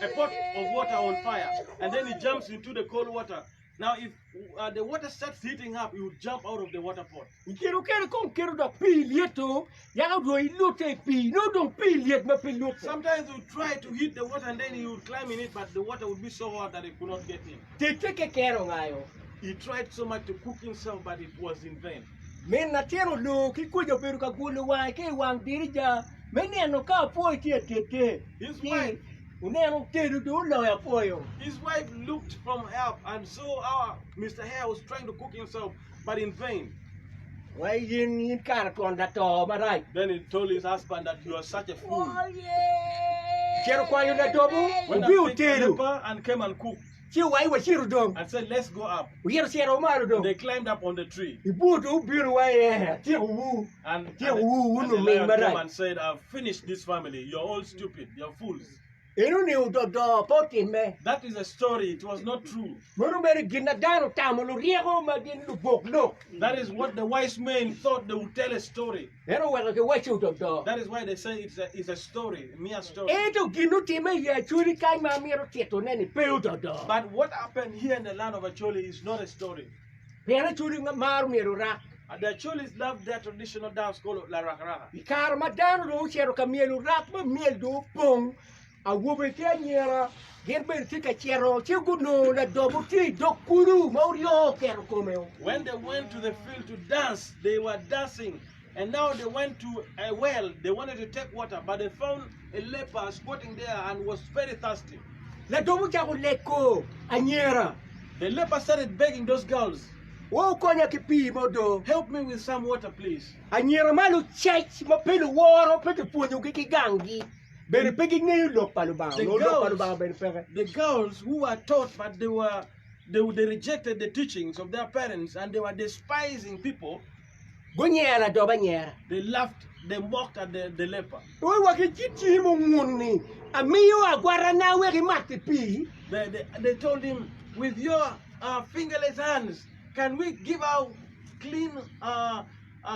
a pot of water on fire, and then he jumps into the cold water. Now, if uh, the water starts heating up, he would jump out of the water pot. I kine mukene kong keto dok pii lyeto yaka dong ilute i pii nongo dong pii lyet ma pe lute. Sometimes he would try to heat the water and then he would climb in it, but the water would be so hot that he could not get in. Tete keken ongayo. He tried so much to cook himself, but it was in vain. Min latin oloo ki kuca obedo ka gulo wange ki i wang dirija me neno ka apwoyo tye atete. His Ci wife, oneno tedo dong oloyo apwoyo. his wife looked from up and saw how Mr. Hare was trying to cook himself, but in vain. Wai in in kara twon lato marac. Then he told his husband that you are such a fool. Cito kwanyo ladobo, Went obi and picked a otedo. leper and came and cooked Ci wai wacito dong. and said, Let's go up. Oyito cito malo dong. They climbed up on the tree. Ibuto obino wai eh, atyeko wu. And, and, Atyeko wu, and wun the luming lion came marac. and said, I've finished this family. You're all stupid. You're fools. Eno ni ododo pe otimme. That is a story. It was not true. Meno mere gin na dano otamo luryeko ma gin lubok lok. That is what the wise men thought they would tell a story. En oweko kiwaco ododo. That is why they say it's a story, a mere story. Ento gin otimme i Acholi kany ma amito titone ni pe ododo. But what happened here in the land of Acholi is not a story. Pien Acholi maro myero rak. The Acholis love their traditional dance called La Rakaraka. I kare ma dano dong ocito ka myelo rak ma myel dong opong, awobe ki anyira gin bene tye ka cito ci gunongo ladobo tye i dog kulu ma oryo oketo kome. When they went to the field to dance, they were dancing. And now they went to a well. They wanted to take water, but they found a leper squatting there and was very thirsty. Ladobo ocako leko anyira. The leper started begging those girls, Wa wukonya ki pii mo do. Help me with some water, please. Anyira ma lucec ma pe luworo pe kipwonyogi ki ganggi bene pe gingeyo lok pa Lubanga, The onongo lok pa girls, Lubanga bene peke. the girls who were taught, but they rejected the teachings of their parents and they were despising people. Gunyero adoba anyera. They laughed, they mocked at the leper. Oi wa ki ci tye mungun-ni, amiyo agwatana wek imat ki pii. They told him, with your fingerless hands, can we give our clean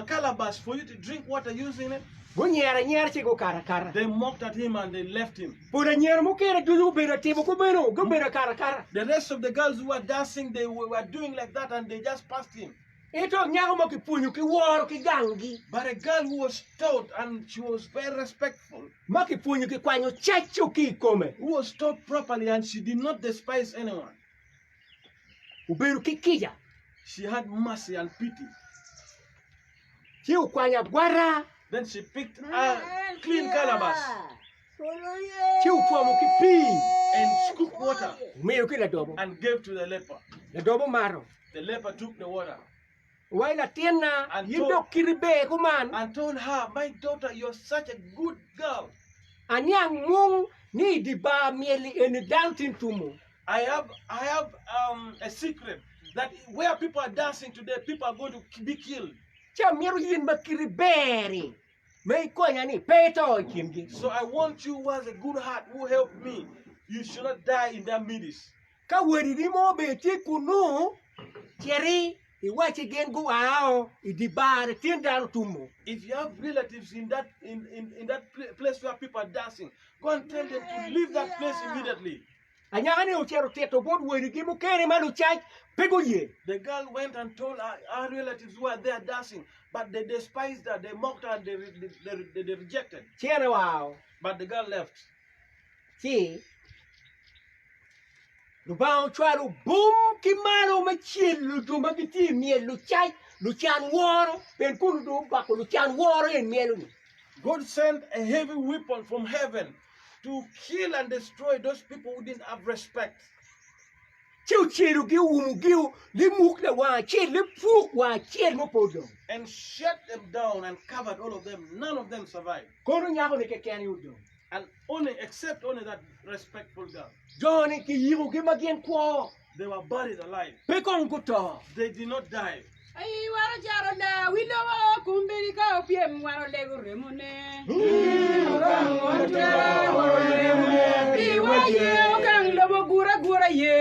calabash for you to drink water using it? Gunyero anyera ci gukato akata. They mocked at him and they left him. Pol anyira mukene ducu gubedo atimo kumeno, gubedo akato akata. The rest of the girls who were dancing, they were doing like that and they just passed him. Ento nyako ma kipwonyo ki woro ki ganggi. But a girl who was taught and she was very respectful. Ma kipwonyo ki kwanyo caco ki i kome. Who was taught properly and she did not despise anyone. Obedo ki kica. She had mercy and pity. Ci okwanyo agwata. Then she picked a clean calabash. Ci otwomo ki pii. And scooped water. Omiyo ki ladobo. And gave to the leper. Ladobo omato. The leper took the water. Wai latinna, in dok kiti ber kuman. And told her, My daughter, you're such a good girl. Aniang mung ni i dye bar myel-li eni dano tin tumo. I have, I have a secret that where people are dancing today, people are going to be killed. Ci amito in ma kiti ber-ri ma ikonya ni pe ito i kingi. So I want you who has a good heart, who helped me, you should not die in their midst. Ka wadini mo bene tye kunnu, citi iwacci gin guao i dye bar tin dano tumo. If you have relatives in that, in, in, in that place where people are dancing, go and tell them to leave that place immediately. Anyaka-ni ocito otito bot wadigi mukene ma lucac pe guye. The girl went and told her relatives who were there dancing, but they despised her, they mocked her, and they rejected. Ci en oao. But the girl left. Ci Lubanga ocwalo bum ki malo me celo jo ma gitye i myel lucac, lucan woro, pien kunu dong obako lucan woro en myelo-ni. God sent a heavy weapon from heaven to kill and destroy those people who didn't have respect. Ci ocelogi oumogi limuk lawang acel lipuk wang acel mo pe odong. And shut them down and covered all of them. None of them survived. Kono nyako-ni keken aye odong. And only, except only that respectful girl. Jo-ni kiyikogi ma gin kwo. They were buried alive. Pe kong guto. They did not die. Ayi waro caro la wi lobo kumbedi ka opyem waro lego remone. Iwa ye okang lobo gura gura ye.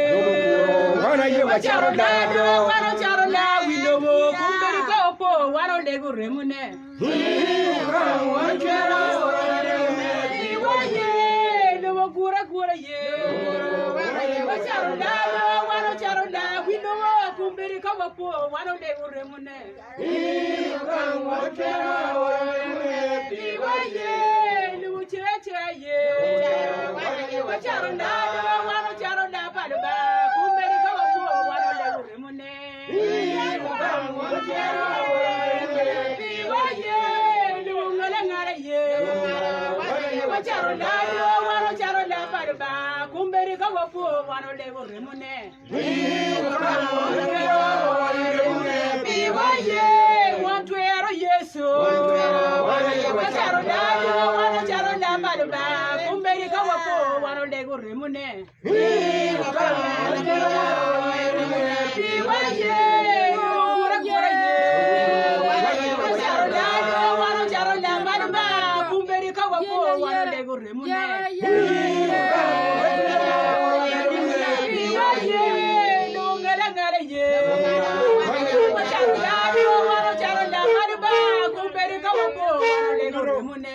Wacaro la do waro caro la wi lobo kumbedi ka opo waro lego remone. Iwa ye lobo gura gura ye. Wacaro la do waro caro la wi lobo kumbedi ka wapo waro lego remone. Iwa ye lobo cere cere ye. Wacaro la do waro caro la pa luba kumbedi ka wapo waro lego remone. Iwa ye lobo ngala ngala ye. Wacaro la do waro caro la pa luba kumbedi ka wapo waro lego remone. Iwa ye wan Wacalo dano, wan wacalo lam pa Lubanga, kombeddi ka wapo, wan olego remone. Piwa ye, gure gure ye. Wacalo dano, wan wacalo lam pa Lubanga, kombeddi ka wapo, wan olego remone. Piwa ye, lungala ngala ye. Wacalo dano, wan wacalo lam pa Lubanga, kombeddi ka wapo, wan olego remone.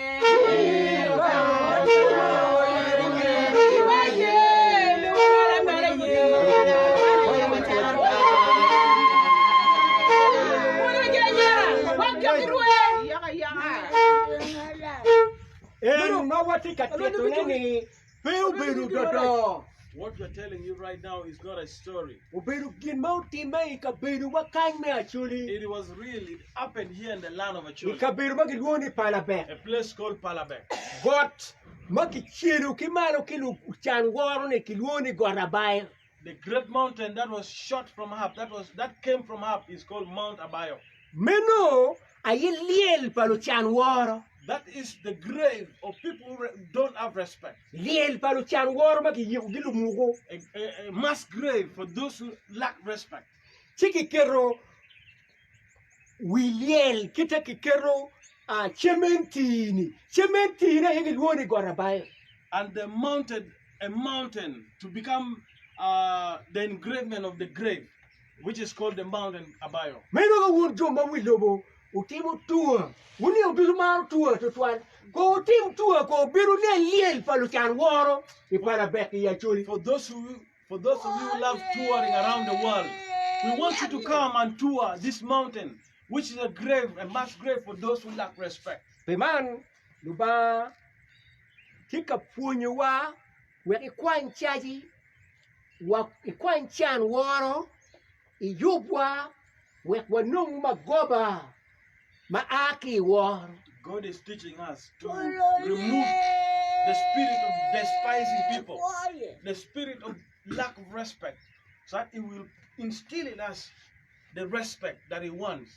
En ma watye ka titone ni pe obedo dodo. What we're telling you right now is not a story. Obedo gin ma otimme i kabedowa kany me Acholi. It was real. It happened here in the land of I Acholi, kabedo ma gilwongo ni Palabek. a place called Palabek. Got ma kicelo ki malo ki lucan woro-ni kilwongo ni Got Abayo. The great mountain that was shot from up, that was that came from up, is called Mount Abayo. Meno aye lyel pa lucan woro. That is the grave of people who don't have respect. Lyel pa lucan woro ma kiyikogi lumuku. A, a, a mass grave for those who lack respect. Ci kiketo wi lyel kite kiketo uh, cementini. Cementini aye gilwongo ni Got Abayo. And they mounted a mountain to become uh, the engravement of the grave, which is called the mountain Abayo. Meno ka wun jo ma wi lobo wutimo tua, wunino ducu maro tua tutwal. Ko wutim tua ko wubino nen lyel pa lucan woro i Palabek i Acholi. For those who for those of you who love touring around the world, we want you to come and tour this mountain, which is a grave, a mass grave for those who lack respect. Pi man, Lubanga tye ka pwonyowa wek ikwany caci, wa ikwany can woro, iyubwa wek wanong magoba ma a ki i woro. God is teaching us to remove the spirit of despising people, the spirit of lack of respect, so that He will instill in us the respect that He wants.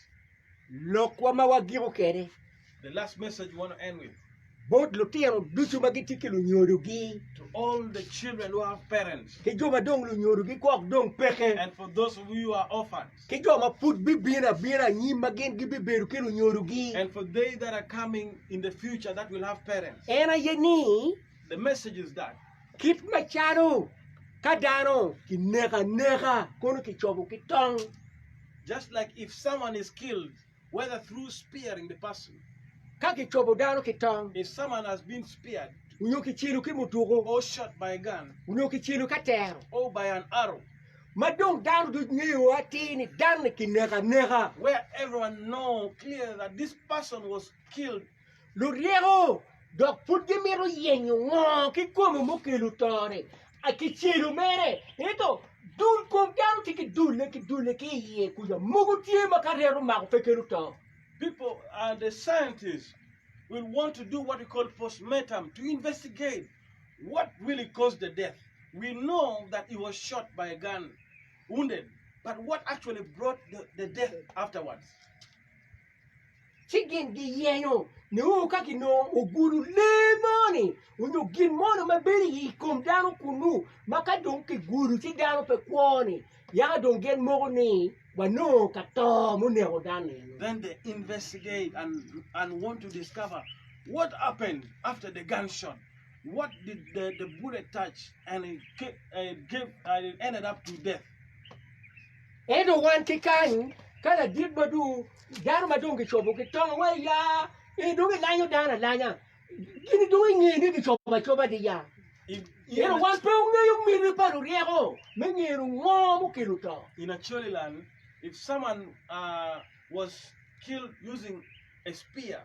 Lokwa ma wagiko kwede. The last message we want to end with. Bot lutino ducu ma gitye ki lunyodogi. To all the children who have parents. Ki jo ma dong lunyodogi gwok dong peke. And for those of you who are orphans. Ki jo ma pud bibino abina anyim ma gin gibibedo ki lunyodogi. And for they that are coming in the future that will have parents. En aye ni. The message is that. Kit macalo ka dano kineko aneka kono kicobo ki tong. Just like if someone is killed, whether through spearing the person. Ka kicobo dano ki tong. If someone has been speared. Onyo kicelo ki mutuku. Or shot by a gun. Onyo kicelo ki atero. Or by an arrow. Ma dong dano ducu ngeyo atir ni dano-ni kineko aneka. Where everyone know clear that this person was killed. Luryeko dok pud gimito yenyo ngo kikome mukelo to-ni. Kicelo mere, ento dul kom dano tye ki dulle ki dulle ki i iye kuca. Mogo tye ma ka ryeko omako pe kelo to. People, uh, the scientists will want to do what we call postmortem to investigate what really caused the death. We know that he was shot by a gun, wounded, but what actually brought the, the death afterwards? Ci gin giyenyo nio ka ginongo ogudo lee mo-ni onyo gin mo-ni ma bedo i kom dano kunnu ma ka dong kigudo ci dano pe kwo-ni, yaka dong gin moko ni wanongo ka to muneko dano eno. Then they investigate and, and want to discover what happened after the gunshot. What did the, the bullet touch and it, it, gave, and it ended up to death. Ento wan ki kany, ka ladit ma dong dano ma dong gicobo ki tongo wa ya, ee dong ilanyo dano alanya, gini dong inge ni gicobo acoba di ya. Ento wan pe wangeyo miti pa luryeko me ngeno ngo mukelo to. In Acholi land, if someone uh, was killed using a spear,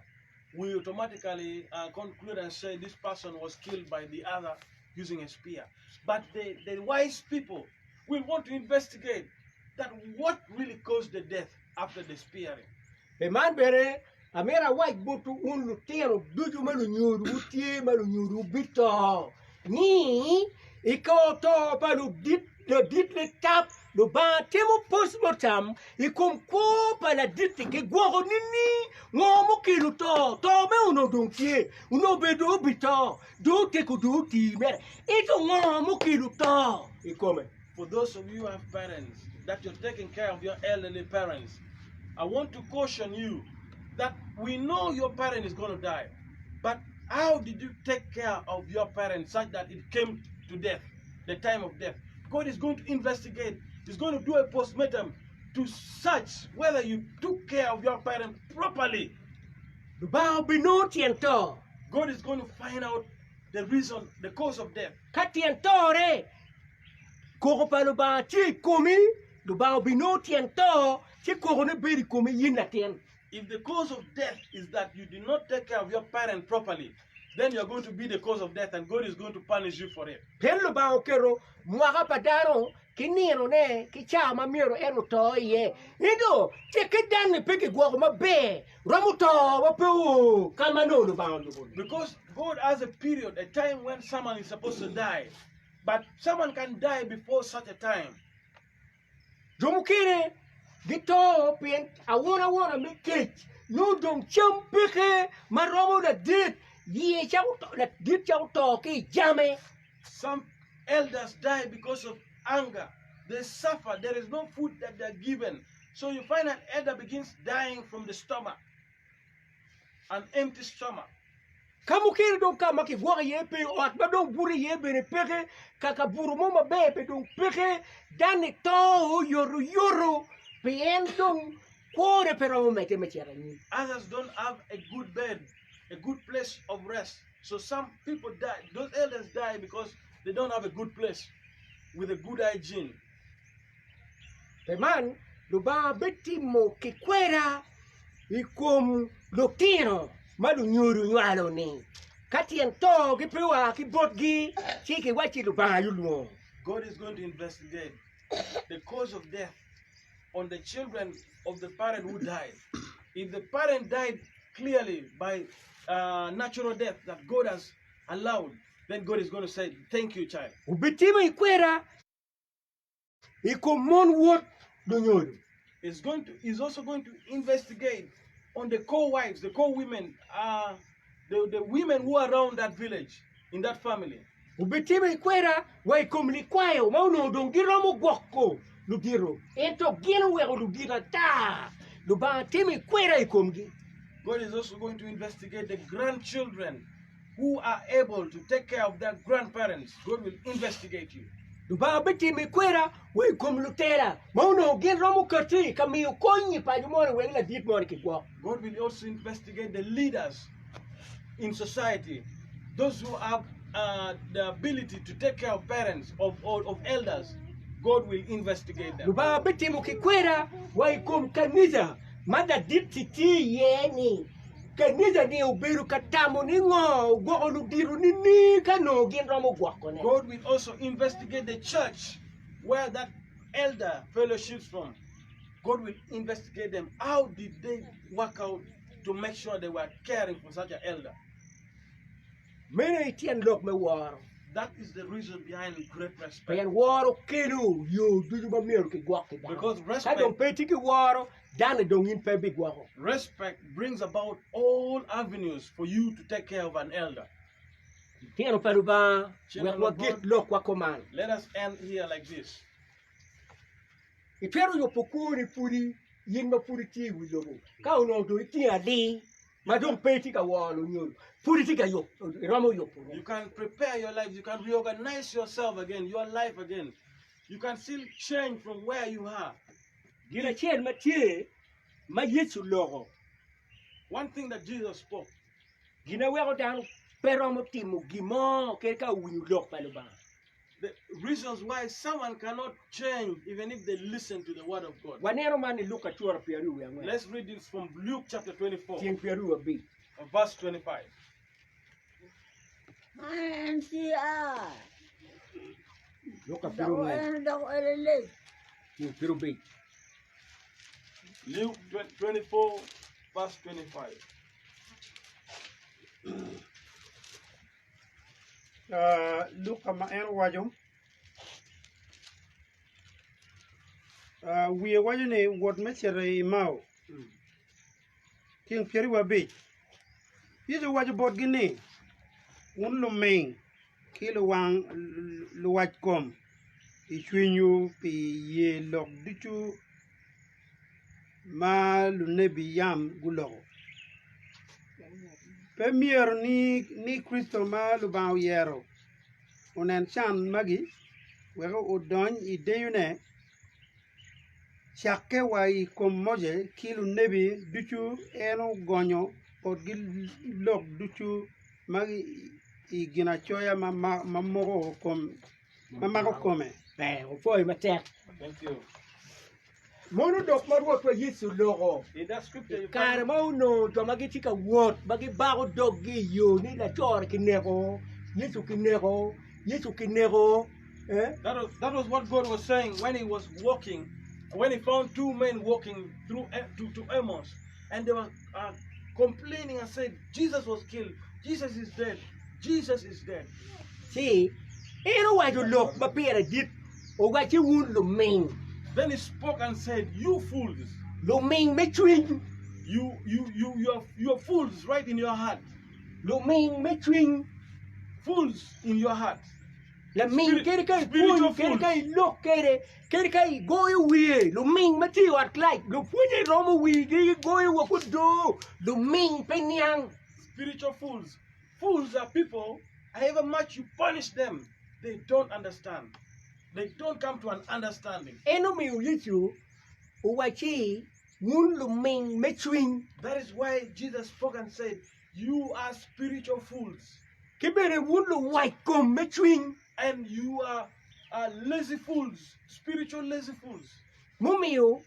we automatically uh, conclude and say this person was killed by the other using a spear. But the, the wise people will want to investigate that what really caused the death after the spearing. Pi man bene, amito awac botwu wun lutino ducu ma lunyodowu tye ma lunyodowu bito, ni i kor to pa ludit ladit litap Lubanga timo postmortem i kom kwo pa ladit-ti kigwoko nining? Ngo mukelo to? To me onongo dong tye, onongo bene dong obito, dong oteko dong oti mere. Ento ngo mukelo to i kome? For those of you who have parents, that you're taking care of your elderly parents, I want to caution you that we know your parent is going to die, but how did you take care of your parents such that it came to death, the time of death? God is going to investigate. He's going to do a postmortem to search whether you took care of your parent properly. Lubanga obinongo tyen to. God is going to find out the reason, the cause of death. Ka tyen tore, koko pa Lubanga tye i komi, Lubanga obinongo tyen to, ci kokone bedo i komi in latin. If the cause of death is that you did not take care of your parent properly, then you are going to be the cause of death and God is going to punish you for it. Pien Lubanga oketo mwaka pa dano ki ninone ki ca ma myero en oto iye. Ento cikke danni pe gigwoko maber, romo to ma pe oo ka ma nongo Lubanga oyubo-ni. Because God has a period, a time when someone is supposed to die, but someone can die before such a time. Jo mukene gito pien aunauna me kec nongo dong cam peke ma romo ladit, iye cako to, ladit cako to ki i jame. Some elders die because of hunger. They suffer. There is no food that they are given. So you find an elder begins dying from the stomach, an empty stomach. Ka mukene dong ka ma kigwoko iye pe, ot ma dong buto iye bene peke, ka kabuto mo maber bene dong peke, danni to oyotoyoto pien dong kwone pe romo medde me cito anyim. Others don't have a good bed, a good place of rest. So some people die, those elders die because they don't have a good place with a good hygiene. Pi man, Lubanga bitimo kikweda i kom lutino ma lunyodo nywalo-ni. Ka tyen togi pe oa ki botgi, ci giwacci Lubanga aye olwongo. God is going to investigate the cause of death on the children of the parent who died. If the parent died clearly by uh, natural death that God has allowed, then God is going to say, Thank you, child. Wubitimo ikweda i kom mon wot lunyodo. Is going to is also going to investigate on the co-wives, the co-women, uh, the, the women who are around that village, in that family. Wubitimo ikweda wa i kom likwayo ma onongo dong giromo gwoko ludito, ento gin oweko ludito ata. Lubanga timo ikweda i komgi. God is also going to investigate the grandchildren who are able to take care of their grandparents. God will investigate you. Lubanga bitimo ikweda wa i kom lutela ma onongo gin romo kati ka miyo kony i paco moni wek ladit moni kigwok. God will also investigate the leaders in society, those who have uh, the ability to take care of parents, of, of, of elders. God will investigate them. Lubanga bitimo kikweda wa i kom kanisa ma ladit-ti tye iye-ni. Kanisa-ni obedo ka tamo ni ngo ogwoko ludito nining ka nongo gin romo gwokone. God will also investigate the church where that elder fellowships from. God will investigate them. How did they work out to make sure they were caring for such an elder? Meno aye tyen lok me woro. That is the reason behind great respect. Pien woro kelo yo ducu ma myero kigwok ki dano. Because Ka respect, dong pe itye ki woro, dano dong in pe ibigwoko. respect brings about all avenues for you to take care of an elder. Litino pa Lubanga, wek Children of wagik God, lokwa kuman. let us end here like this. Itwero yubo kwoni pudi in ma pud itye i wi lobo ka onongo dong itingo alir ma dong pe itye ka woro lunyodo pud itye ka yubo iromo yubone. You can prepare your life, you can reorganize yourself again, your life again. You can still change from where you are. Gin acel ma tye ma Yecu oloko. One thing that Jesus spoke. Gin ma weko dano pe romo timo gin mo kadi ka owinyo lok pa Lubanga. The reasons why someone cannot change even if they listen to the word of God. Waneno man i Luka cura 24. Let's read this from Luke chapter 24, Tyeng 25. verse 25. Man tye a Luka dok 24, en dok elelec. tyeng 25. Luke 24, verse 25. Luka ma en owaco. Wiye waco ni wot me cito i Emau. Tyeng 25. Yecu owaco botgi ni, Wun luming ki luwackom i cwinywu pi ye lok ducu ma lunebi yam guloko. Pe myero ni Kricito ma Lubanga oyero onen can magi wek odony i deyone? Cakke wa i kom Moses ki lunebi ducu en ogonyo botgi lok ducu ma i ginacoya ma mako kome. Ber, wupwoyo matek. Thank you. Mono dok ma Rwotwa Yecu oloko In that scripture, i you kare find ma onongo jo ma gitye ka wot ma gibako doggi i yo ni laco-ni kineko, Yecu kineko, Yecu kineko, eh? That was what God was saying when he was walking, when he found two men walking through to Emmaus, and they were complaining and said, Jesus was killed, Jesus is dead, Jesus is dead. Ci en owaco lok ma pire dit, owacci wun luming. Then he spoke and said, You fools. Luming me cwiny. You are fools right in your heart. Luming me cwiny. Fools in your heart. Laming kadi ka ipwony, kadi ka ilok kwede, kadi ka igoyo wiye, luming ma tye i ot kilac, lupwonye romo wigi gigoyo woko do, luming pe niang. Spiritual fools. Fools are people, however much you punish them, they don't understand. They don't come to an understanding. En omiyo Yecu owacci, Wun luming me cwiny. That is why Jesus spoke and said, You are spiritual fools. Ki bene wun luwac kom me cwiny. And you are lazy fools, spiritual lazy fools. Mumiyo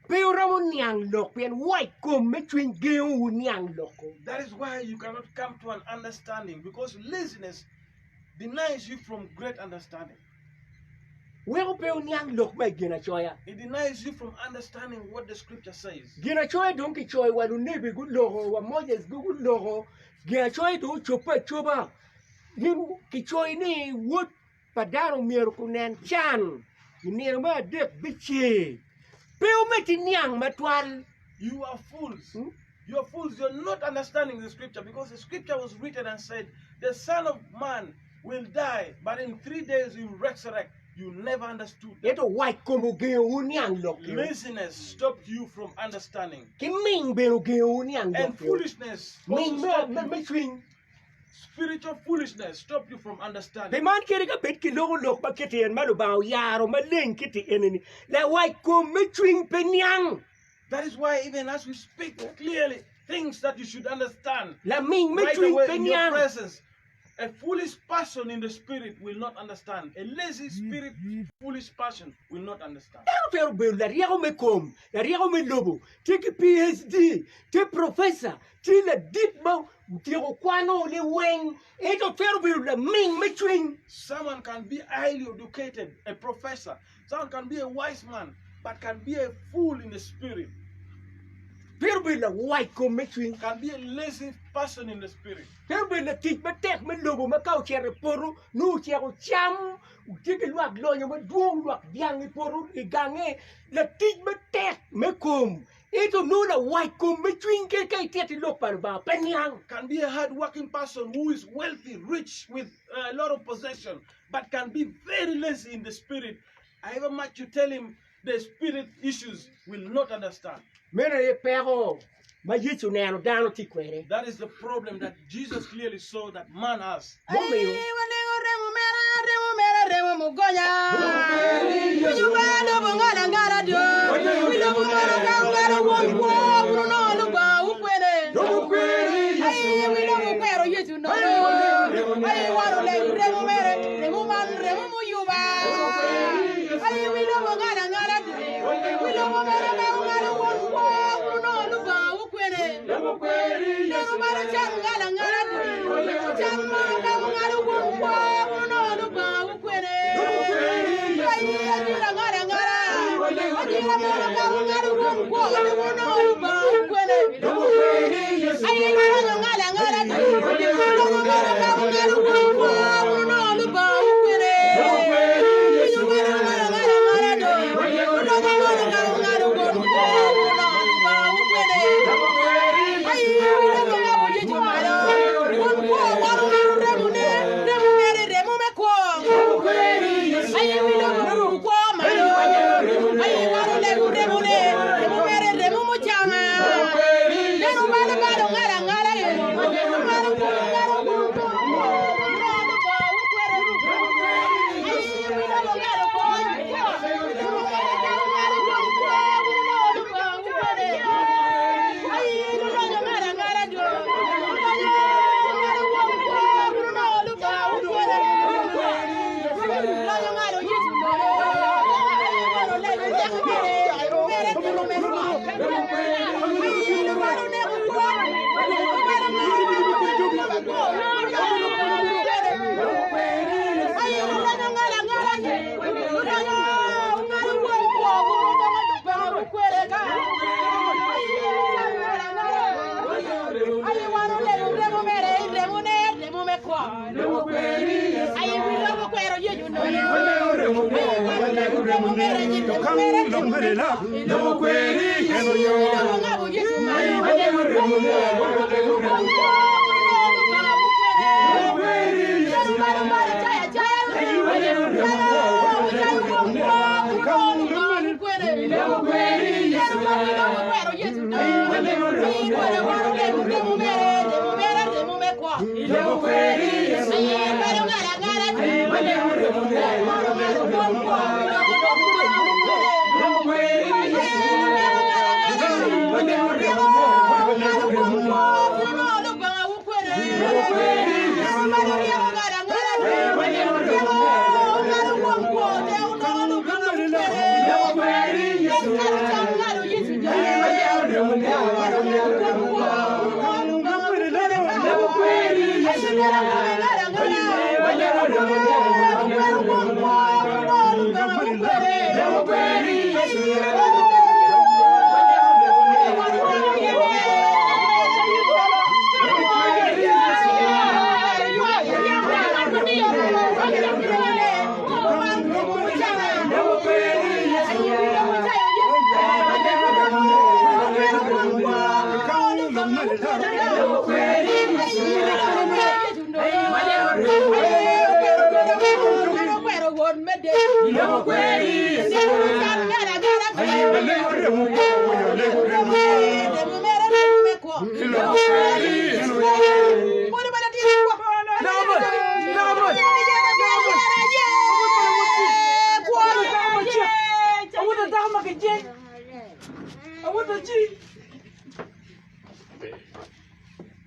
pe wuromo niang lok, pien wac kom me cwiny gengowu niang lok-ku. That is why you cannot come to an understanding, because laziness denies you from great understanding. Weko pe wuniang lok ma i Ginacoya. It denies you from understanding what the scripture says. Ginacoya dong kicoyo wa lunebi guloko, wa Moses guloko, Ginacoya dong ocobbe acoba. Kicoyo ni Wod pa dano myero kunen can i nino me adek bicer. Pe wumedde niang matwal. You are fools. You are fools. You are not understanding the scripture because the scripture was written and said, The Son of Man will die, but in 3 days he will resurrect. You never understood that. Ento wac kom ogengowu niang lok-ki. Laziness stopped you from understanding. Ki ming bene ogengowu niang And lok-ki. foolishness also Ming me, stopped me, you. me cwiny. Spiritual foolishness stopped you from Pi understanding. man kadi ka bed kiloko lok ma kiti en ma Lubanga oyaro maleng kiti eni-ni, lawac kom me cwiny pe niang. That is why even as we speak clearly things that you should understand Laming me right cwiny away pe in your niang. presence, a foolish person in the spirit will not understand. A lazy spirit, foolish person will not understand. Dano twero bedo laryeko me kom, laryeko me lobo, tye ki PhD, tye professor, tye ladit ma otyeko kwano liweng, ento twero bedo laming me cwiny. Someone can be highly educated, a professor. Someone can be a wise man, but can be a fool in the spirit. Twero bedo lawac kom me cwiny. Can be a lazy person in the spirit. Twero bedo latic matek me lobo ma ka ocito i poto nongo oceko cam, tye ki lwak lonyo madwong, lwak dyang i poto i gange, latic matek me kom, ento nongo lawac kom me cwiny kadi ka itito lok pa Lubanga pe niang. Can be a hardworking person who is wealthy, rich with a lot of possession, but can be very lazy in the spirit. However much you tell him the spirit issues, will not understand. Meno aye peko ma Yecu oneno dano tye kwede. That is the problem that Jesus clearly saw that man has. Mumiyo. Ai, walengo remo mera, remo mera, remo mugonya. Winyo ba lobo ngala ngala do. Wi lobo mono ka ongalo won kwo, wun onongo Lubanga wukwene. Ai, wi lobo kwero Yecu nono. Ai, wan oleng remo mere, remo man remo muyuba. Ai, wi lobo ngala ngala do. Wi lobo mere ka ongalo won kwo, wun onongo Lubanga wukwene. Neno malo can ngala ngala do. Can ma ka ongalo won kwo, wun onongo Lubanga wukwene. Ai, ajira ngala ngala. Ajira mono ka ongalo won kwo, wun onongo Lubanga wukwene. Ai, ngala ngala ngala do. Lobo mere ka ongalo won kwo, wun onongo Lubanga wukwene. Winyo malo ngala ngala ngala do. Lobo mono ka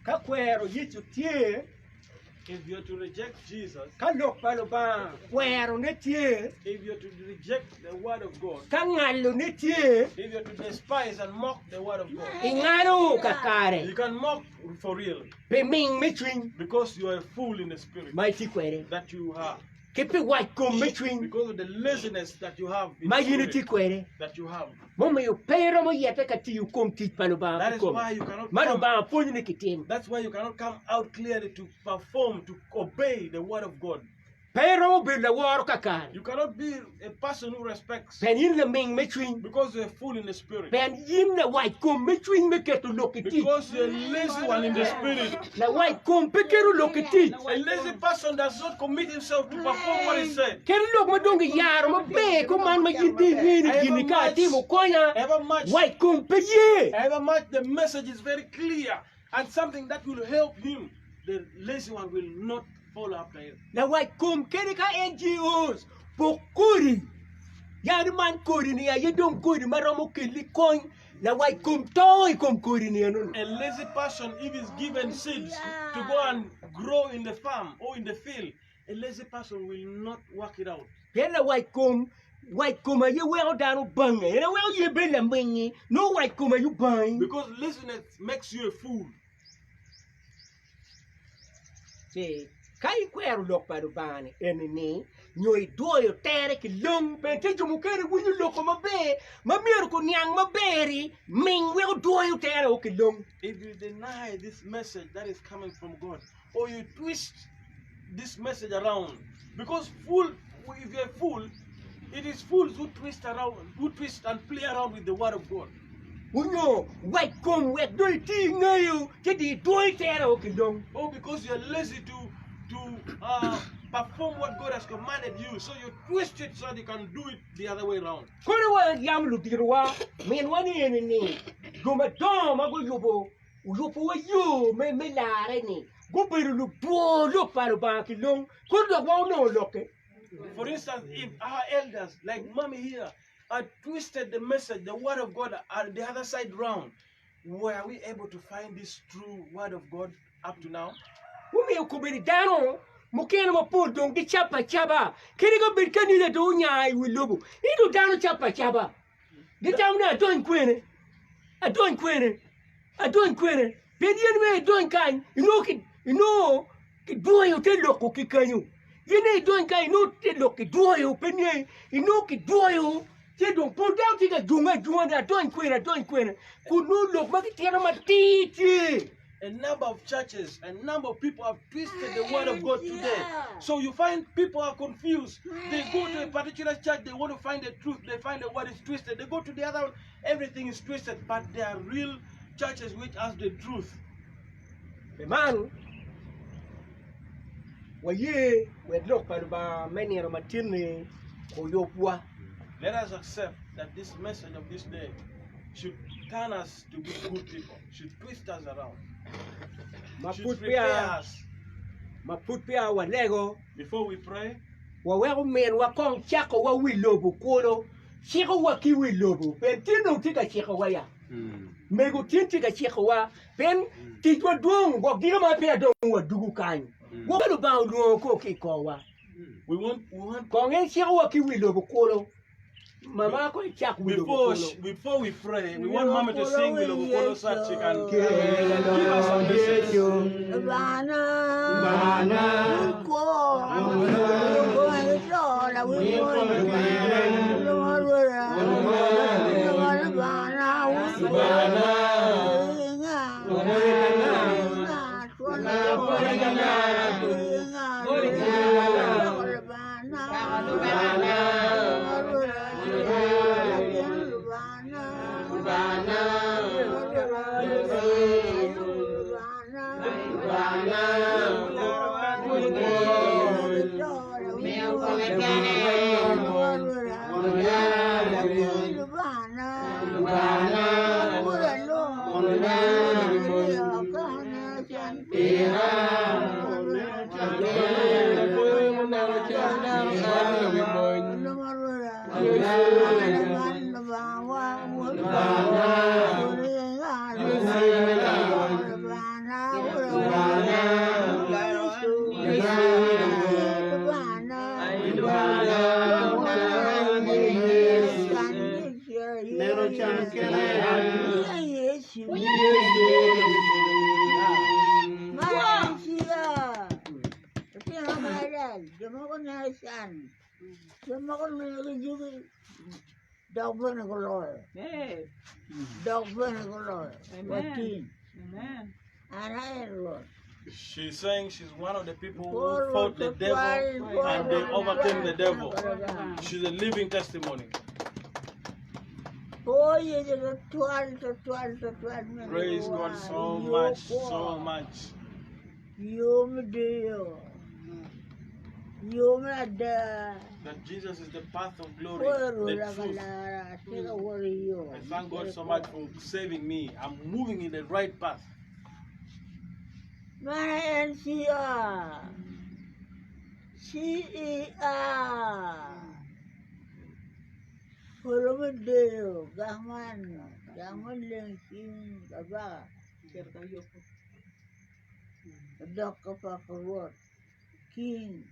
Ka kwero Yecu tye, If you're to reject Jesus, ka lok pa Lubanga kwerone tye, if you're to reject the word of God, ka ngalone tye, if you're to despise and mock the word of God, ingalo kakare you can mock for real pi ming me cwiny because you are a fool in the spirit ma itye kwede that you are, ki pi wac kom me cwiny because of the laziness that you have in ma the in itye spirit kwede. that you have. Mumiyo pe iromo yete ka tiyo kom tic pa Lubanga That is kikome why you cannot ma come. Lubanga pwonyo ni kitim. That's why you cannot come out clearly to perform, to obey the word of God. Pe iromo bedo laworo kakare You cannot be a person who respects pien in laming me cwiny, because you're a fool in the spirit. pien in lawac kom me cwiny me keto lok i tic. Because you're a lazy one in the spirit. Lawac kom pe keto lok i tic. A lazy person does not commit himself to perform what he said. Kadi lok ma dong giyaro maber kuman ma in dong ingeyo ni gin-ni ka atimo konya, Ever much, wac kom pe ye. ever much the message is very clear and something that will help him. The lazy one will not follow after him. Lawac kom kadi ka NGOs pok kodi, yani man kodi-ni aye dong kodi ma romo kelli kony, lawac kom to i kom kodi-ni enoni. A lazy person, if he's given seeds to go and grow in the farm or in the field, a lazy person will not work it out. Pien lawac kom, wac kom aye weko dano bange, en aye weko in ibedo laming-ngi, nongo wac kom aye obangi. Because laziness makes you a fool. Ci ka ikwero lok pa Lubanga-ni eni-ni, nyo idwoyo tere ki long, bene tye jo mukene winyo loko maber ma myero guniang maber-ri, ming weko dwoyo tere o ki long. If you deny this message that is coming from God, or you twist this message around, because fool, if you're a fool, it is fools who twist around, who twist and play around with the word of God. Onyo wac kom wek dong iti ingeyo ci di idwoyo tere o ki long. Oh, because you're lazy to to uh, perform what God has commanded you, so you twist it so that you can do it the other way around. Kono wa yam luditowa minwa ni eni ni jo madongo ma guyubo oyubowa yo me me larre-ni gubedo lubwo lok pa Lubanga ki long kono dok wa onongo lokke. For instance, if our elders, like mommy here, had twisted the message, the word of God, at the other side round, were we able to find this true word of God up to now? Mumiyo kobedo dano mukene mapol dong gicabo acaba, kadi ka bed kanisa dong onya i wi lobo, ento dano cabo acaba. Gitamo ni adony kwene, adony kwene, adony kwene, pien yen me idony kany inongo ki inongo kidwoyo te loko ki kenyo, yen aye idony kany inongo te lok kidwoyo pe niye inongo kidwoyo ci dong pol dano tye ka junge ajunga ni adony kwene adony kwene kun nongo lok ma kitito matir tye. A number of churches, a number of people have twisted the word of God today. So you find people are confused. They go to a particular church, they want to find the truth, they find the word is twisted. They go to the other one, everything is twisted. But there are real churches which has the truth. Pi man, waye wek Lok pa Lubanga me nino matin-ni oyubwa. Let us accept that this message of this day should turn us to be good people, should twist us around, Ma should pud prepare peya us. ma pud peya walego, Before we pray, waweko minwa kong cakowa wi lobo kulu, cikowa ki wi lobo, pien tin dong tye ka cikowa ya. Mego tin tye ka cikowa, pien ticwa dwong, gwok giko ma peya dong wadugo kany. Gwok ka Lubanga olwongo ko ki i korwa. we want we want Kong en cikowa ki wi lobo kulu. Mama kong icak wi lobo before kulu. sh- before we pray, we want mommy to sing with Lobokolo so that she can give us some message. Lubana, wikwo, wikwo, la wikwo, Lubana, Lubana, wikwo, inga, inga, inga, Lubana, Lubana, Neno can kene. Dok bene guloyo. Dok bene guloyo. Watin. An aye Rwot. She's saying she's one of the people who fought the devil and they overcame the devil. She's a living testimony. Praise God so much, so much. That Jesus is the path of glory, the truth. I thank God so much for saving me. I'm moving in the right path. Mana NCR CER Polo me deyo gang man gang me leng cing kabaka odok ka pako Rwot king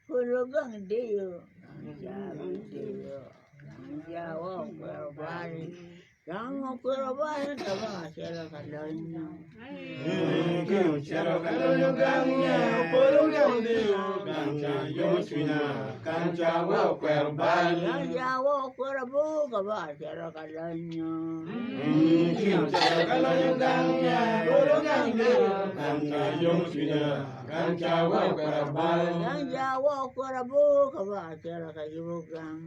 polo gang deyo gang ca gang deyo gang ca wa okwero bal gang okwero bal kabaka cito ka lonyo. Cito ka lonyo gang nya polo gang deyo gang ca yomo cwinya gang ca wa okwero bal. Gang ca wa okwero bur kabaka cito ka lonyo. Cito ka lonyo gang nya polo gang deyo gang ca yomo cwinya gang ca wa okwero bal. Gang ca wa okwero bur kabaka cito ka yubo gang.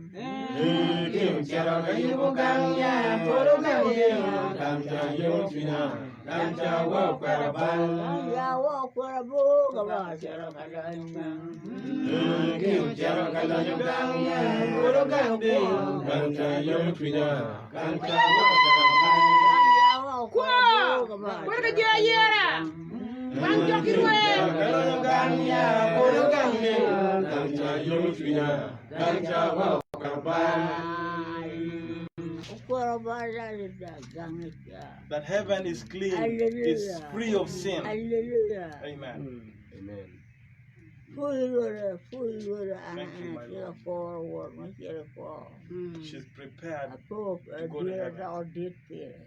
Cito ka yubo gang nya polo gang deyo gang ca yomo cwinya gang ca wa okwero bal. Gang ca wa okwero bur kabaka cito ka lonyo. Cito ka lonyo gang nya polo gang deyo gang ca yomo cwinya gang ca wa okwero bal. Gang ca wa okwero bur kabaka Kwer cito ka ka jo ayera. lonyo. Wang jok irwe. Cito ka lonyo gang nya polo gang deyo gang ca yomo cwinya gang ca wa okwero bal. Okwero bal adada gang ca. That heaven is clean, it's Hallelujah. free of sin. Hallelujah. Amen. Amen. Pui Rwota, pui Rwota, an Thank you, an my atye ka Lord. koro wot ma cito i kwo. She's prepared Apo to go to adwira heaven. doko dit pire.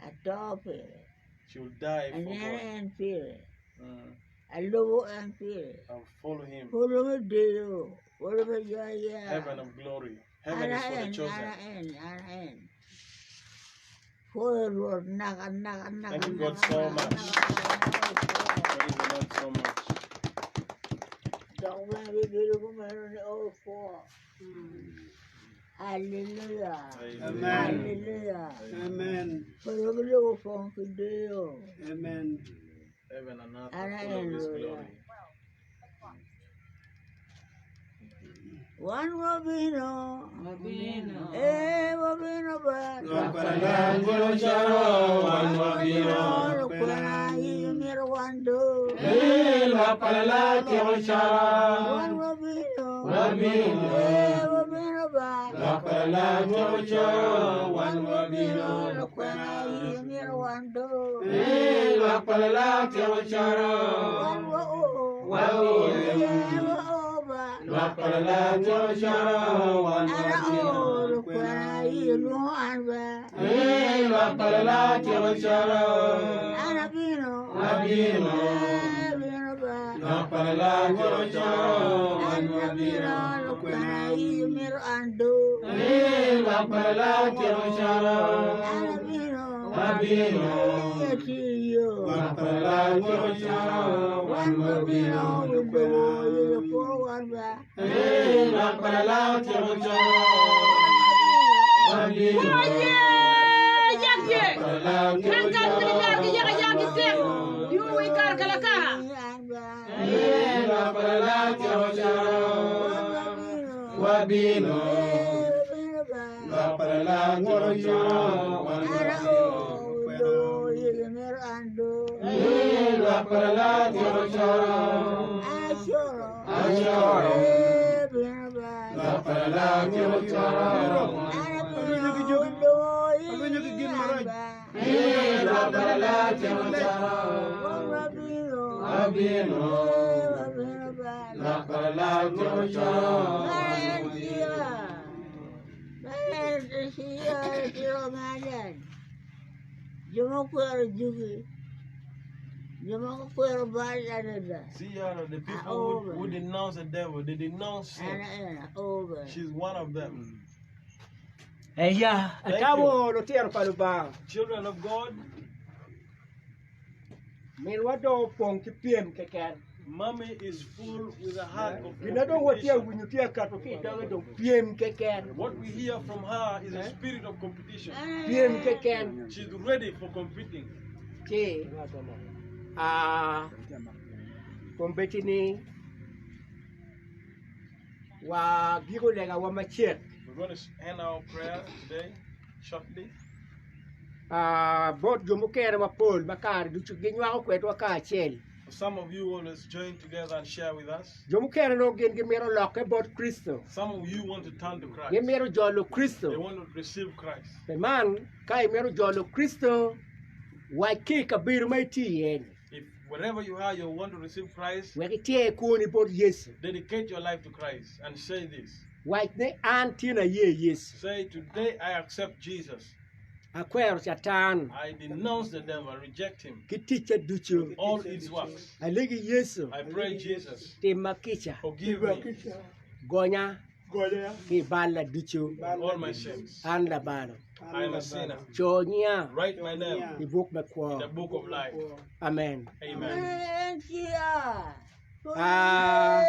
Ato pire. She will die for Aneno God. en pire. Mm. Alubo en pire. I'll follow him. Polo me deyo, polo me joya. Heaven of glory. Heaven is for the Ana chosen. en, ana en. Apwoyo Rwot naka naka naka Thank you God naka so naka much. naka naka. Praise the Lord so much. Dok bene bibedo kumeno ni o kwo. Haleluya. Amen. Haleluya. Amen. Polo ki lobo opong ki deyo. Amen. Heaven and earth An are full of His aye glory. Wan wabino. Eh, wabino ba. Lwak coro wan wabino. Lukwena in myero wan do. Eh, lwak pa lala tyeko coro. Wan wabino. Wabino. Eh, wabino ba. Lwak pa lala tyeko coro wan wabino. Lukwena in myero wan do. Eh, lwak pa lala tyeko coro. Wan wao. Wao. Eh, wao ba. Lwak pa lala tyeko coro wan Ana wabino. o lukwena in lwongo an ba. Eh, lwak pa lala tyeko coro. An abino. Abino. Eh, abino ba. Lwak pa lala tyeko coro wan An wabino. abino lukwena in myero an do. Eh, lwak pa lala tyeko coro. An abino. Abino. Eh, atiyo. Lwak pa lala tyeko coro wan Wan wabino wabino. lukwena in puro wan ba. Eh, lwak pa lala tyeko coro. Wabino. Oye! Yak ye! Lwak pa lala tyeko Kan kan coro. mini yar ki yaka yak ki tek. Diu wi kar kala kara. An ba. Eh, lwak pa lala tyeko coro. Wan wabino. Wabino. Eh, wabino ba. Lwak pa lala tyeko coro wan Ana wabino. o do in myero an do. Eh, lwak pa lala tyeko coro. Acoro. Acoro. Eh, bino ba. Lwak pa lala tyeko coro. An abino do Alwenyo ki gin in marac. an ba. Eh, lwak pa lala tyeko coro. Wan wabino. Wabino. Eh, wabino ba. Lwak pa lala tyeko coro wan wabino. See here, the people who denounce the devil, they denounce sin. She's one of them. Eya, Thank atabo lutino pa Lubanga. Children of God, Minwa dong opong ki pyem keken. mommy is full with a heart of Gina dong watye competition. winyo tye kato ki i doge dong pyem keken. What we hear from her is a spirit of competition. Pyem keken. She's ready for competing. Ci ah kombeddi ni wa giko legawa macek. We're going to end our prayer today shortly. Ah, bot jo mukene mapol ma kare ducu ginywako kwedwa kacel. For some of you always join together and share with us. Jo mukene nongo gin gimito lokke bot Kricito. Some of you want to turn to Christ. Gimito jolo They Kricito. want to receive Christ. Pi man, ka imito jolo Kricito, wac ki i kabedo ma itye iye-ni. If wherever you are, you want to receive Christ, Wek itye kwoni bot Yecu. dedicate your life to Christ and say this. Wac ni an tye aye Yecu. Say, Today I accept Jesus. Akwero Catan I denounce the devil, I reject him, ki ticca ducu. all his works. Alegi Yecu, I pray, Jesus, timma kica, forgive me gonya ki i balla ducu. all my sins. An labalo. I am a sinner. Co nyiya Write my name i buk me in kwo. the book of life. Amen. Amen. Ah,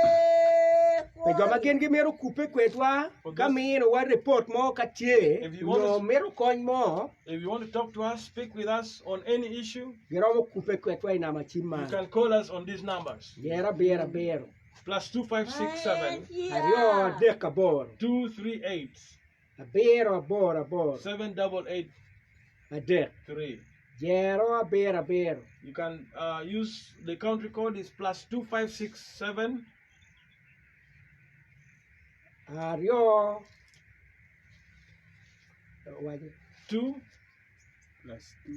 Pi jo ma gin gimito kupe kwedwa, ka minowa ripot mo ka tye, If you want nyo to- mito kony mo, If you want to talk to us, speak with us on any issue, giromo kupe kwedwa i namba cim you man. can call us on these numbers. Gero abiro abiro, +2567 aryo adek aboro, 238 abiro aboro aboro, 7883. adek, gero abiro abiro, You can use the country code is +2567 aryo, waci, 2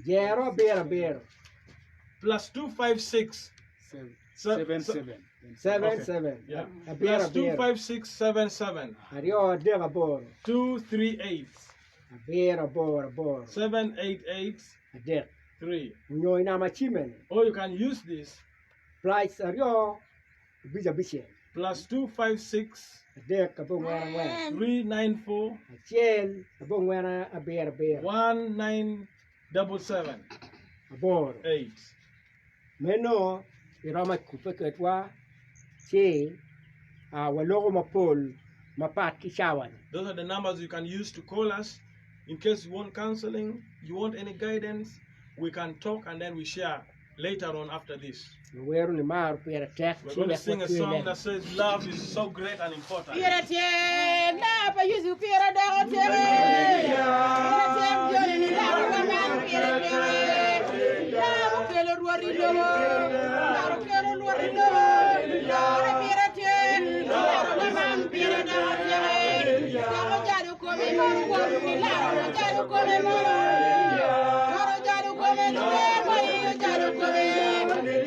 gero abiro abiro, +256 Seven, Se- seven, se- seven. seven Okay. seven, yeah. abiro abiro, +25677 aryo adek aboro, 238 abiro aboro aboro, 788 adek. 3. Onyo i namba cimeni, Or you can use this plus aryo abic abicel, +256 adek abongwen angwen, 394 acel abongwen abiro abiro, 198. 77 aboro. 8. Meno iromo kubbe kwedwa ci waloko mapol mapat ki cawa-ni. Those are the numbers you can use to call us in case you want counseling, you want any guidance, we can talk and then we share later on after this. Wawero ni mar pire tek We're ci going to wek sing a watwe song lem. that says love is so great and important. Pire tek la pa Yecu pire doko tek Pire tek joni ni laro wa man pire tek La mukelo Rwot i lobo Laro kelo Rwot i lobo Lare pire tek Laro wa man pire doko tek Doko jalo kome mono won ni laro jalo kome mono Laro jalo kome luwe ma iyo jalo kome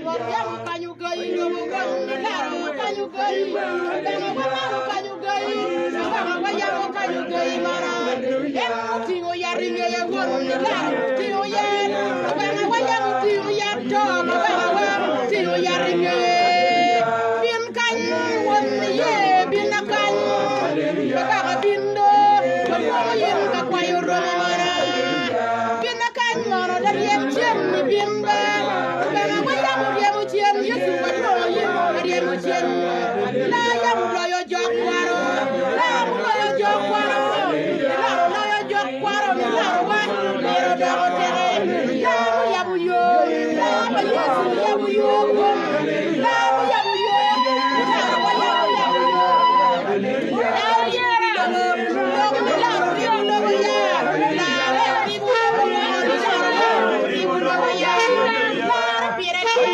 Rwot yamo kanyo gayi lobo won ni laro kanyo gayi Dano wa maro kanyo gayi Lubanga wa yamo kanyo gayi mara En otingo yat i ngeye won ni laro tingo yat Lubanga wa yamo tingo yat to Lubanga wa tingo yat i ngeye Bin kany won ni ye bin akany Kabaka bin do Walwongo yin ka kwayo romi mara Bin akany mono laryem cen ni bin ba Lubanga wa yamo ryemo cen Yecu walwongo yin ka ryemo cen La yamo loyo jok kwaro La muloyo jok kwaro Laro loyo jok kwaro ni laro wa miro doko teke La muyabo yo La pa Yecu yabo yo kom La muyabo yo Laro wa yamo yabo yo La oryera Lok ni laro ribo lobo ya Lare ribo lobo ya Laro ribo lobo ya Laro pire tek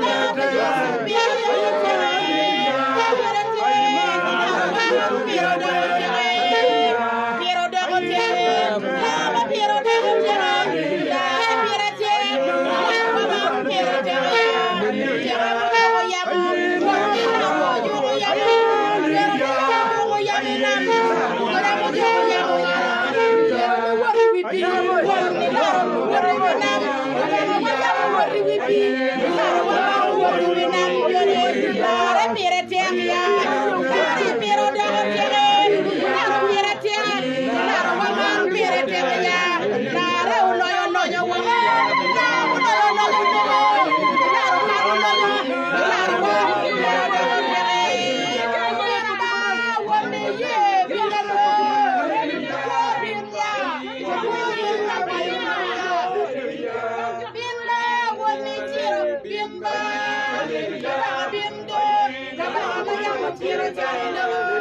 La pa Yecu pire doko teke Pire tek Laro wa pire doko teke Pire doko tek La ma pire doko tek La pire tek La ma ma pire tek ya Tek mo yamo Laro yuko yamo Laro yuko yamo nam Laro yuko yamo Laro wori wi pi Won ni laro wori wi nam Laro wa yamo wori wi pi Laro wa ma wori wi nam Lare pire tek ya Lare pire doko tek Laro pire tek Laro wa man pire tek ya Lare oloyo lonyo woko Laro oloyo lonyo woko Laro kato lonyo Laro wa pire doko tek Bin ba won ni ye bin alo Bin ya Bin ka kwayo Bin ba won ni ciro bin ba Kabaka bin do Kabaka ma yamo ciro calo lobo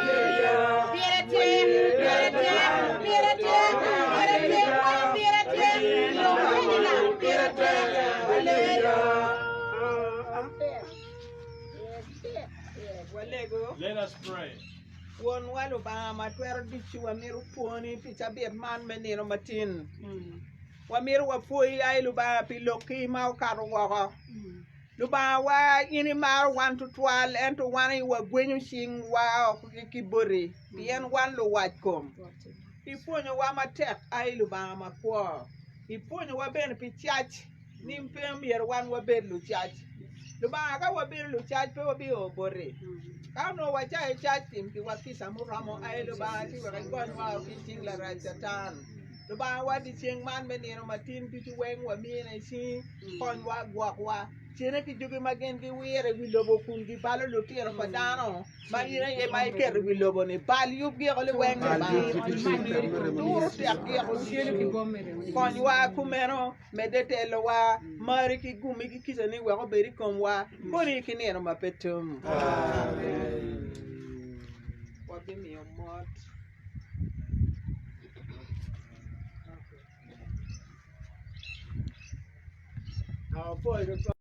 Pire tek pire tek pire tek pire tek wayo pire tek Lok meni la pire tek Hallelujah. Walego. Let us pray. Wonwa Lubanga ma twero ducu wamito pwoni pi cabit man me nino matin. Wamito wapwoyi ai Lubanga pi lokki ma okato woko. Lubanga wa in imaro wan tutwal ento wan aye wagwenyo cingwa oko ki boti pien wan luwac kom. Ipwonyowa matek ai Lubanga makwo. Ipwonyowa bene pi cac ni pe myero wan wabed lucac. Lubanga ka wabedo lucac pe wabio boti. Ka onongo wacayo cac tim piwa kica muromo ai Lubanga ci wek igonywa ki i cing larac Catan. Lubanga wa dyeceng man me nino matin ducu weng wamine i cingi konywa gwokwa. Cene ki jogi ma gin giwiro i wi lobo kun gibalo lutino pa dano ma in aye ma iketo i wi lobo-ni. Bal yubgi oko liweng Lubanga. Turo tekgi oko ducu. Konywa kumeno, medde telowa, mari ki gummi ki kicani wek obed i komwa koni ki nino ma pe tum. Wabimiyo mot. Aw, pol.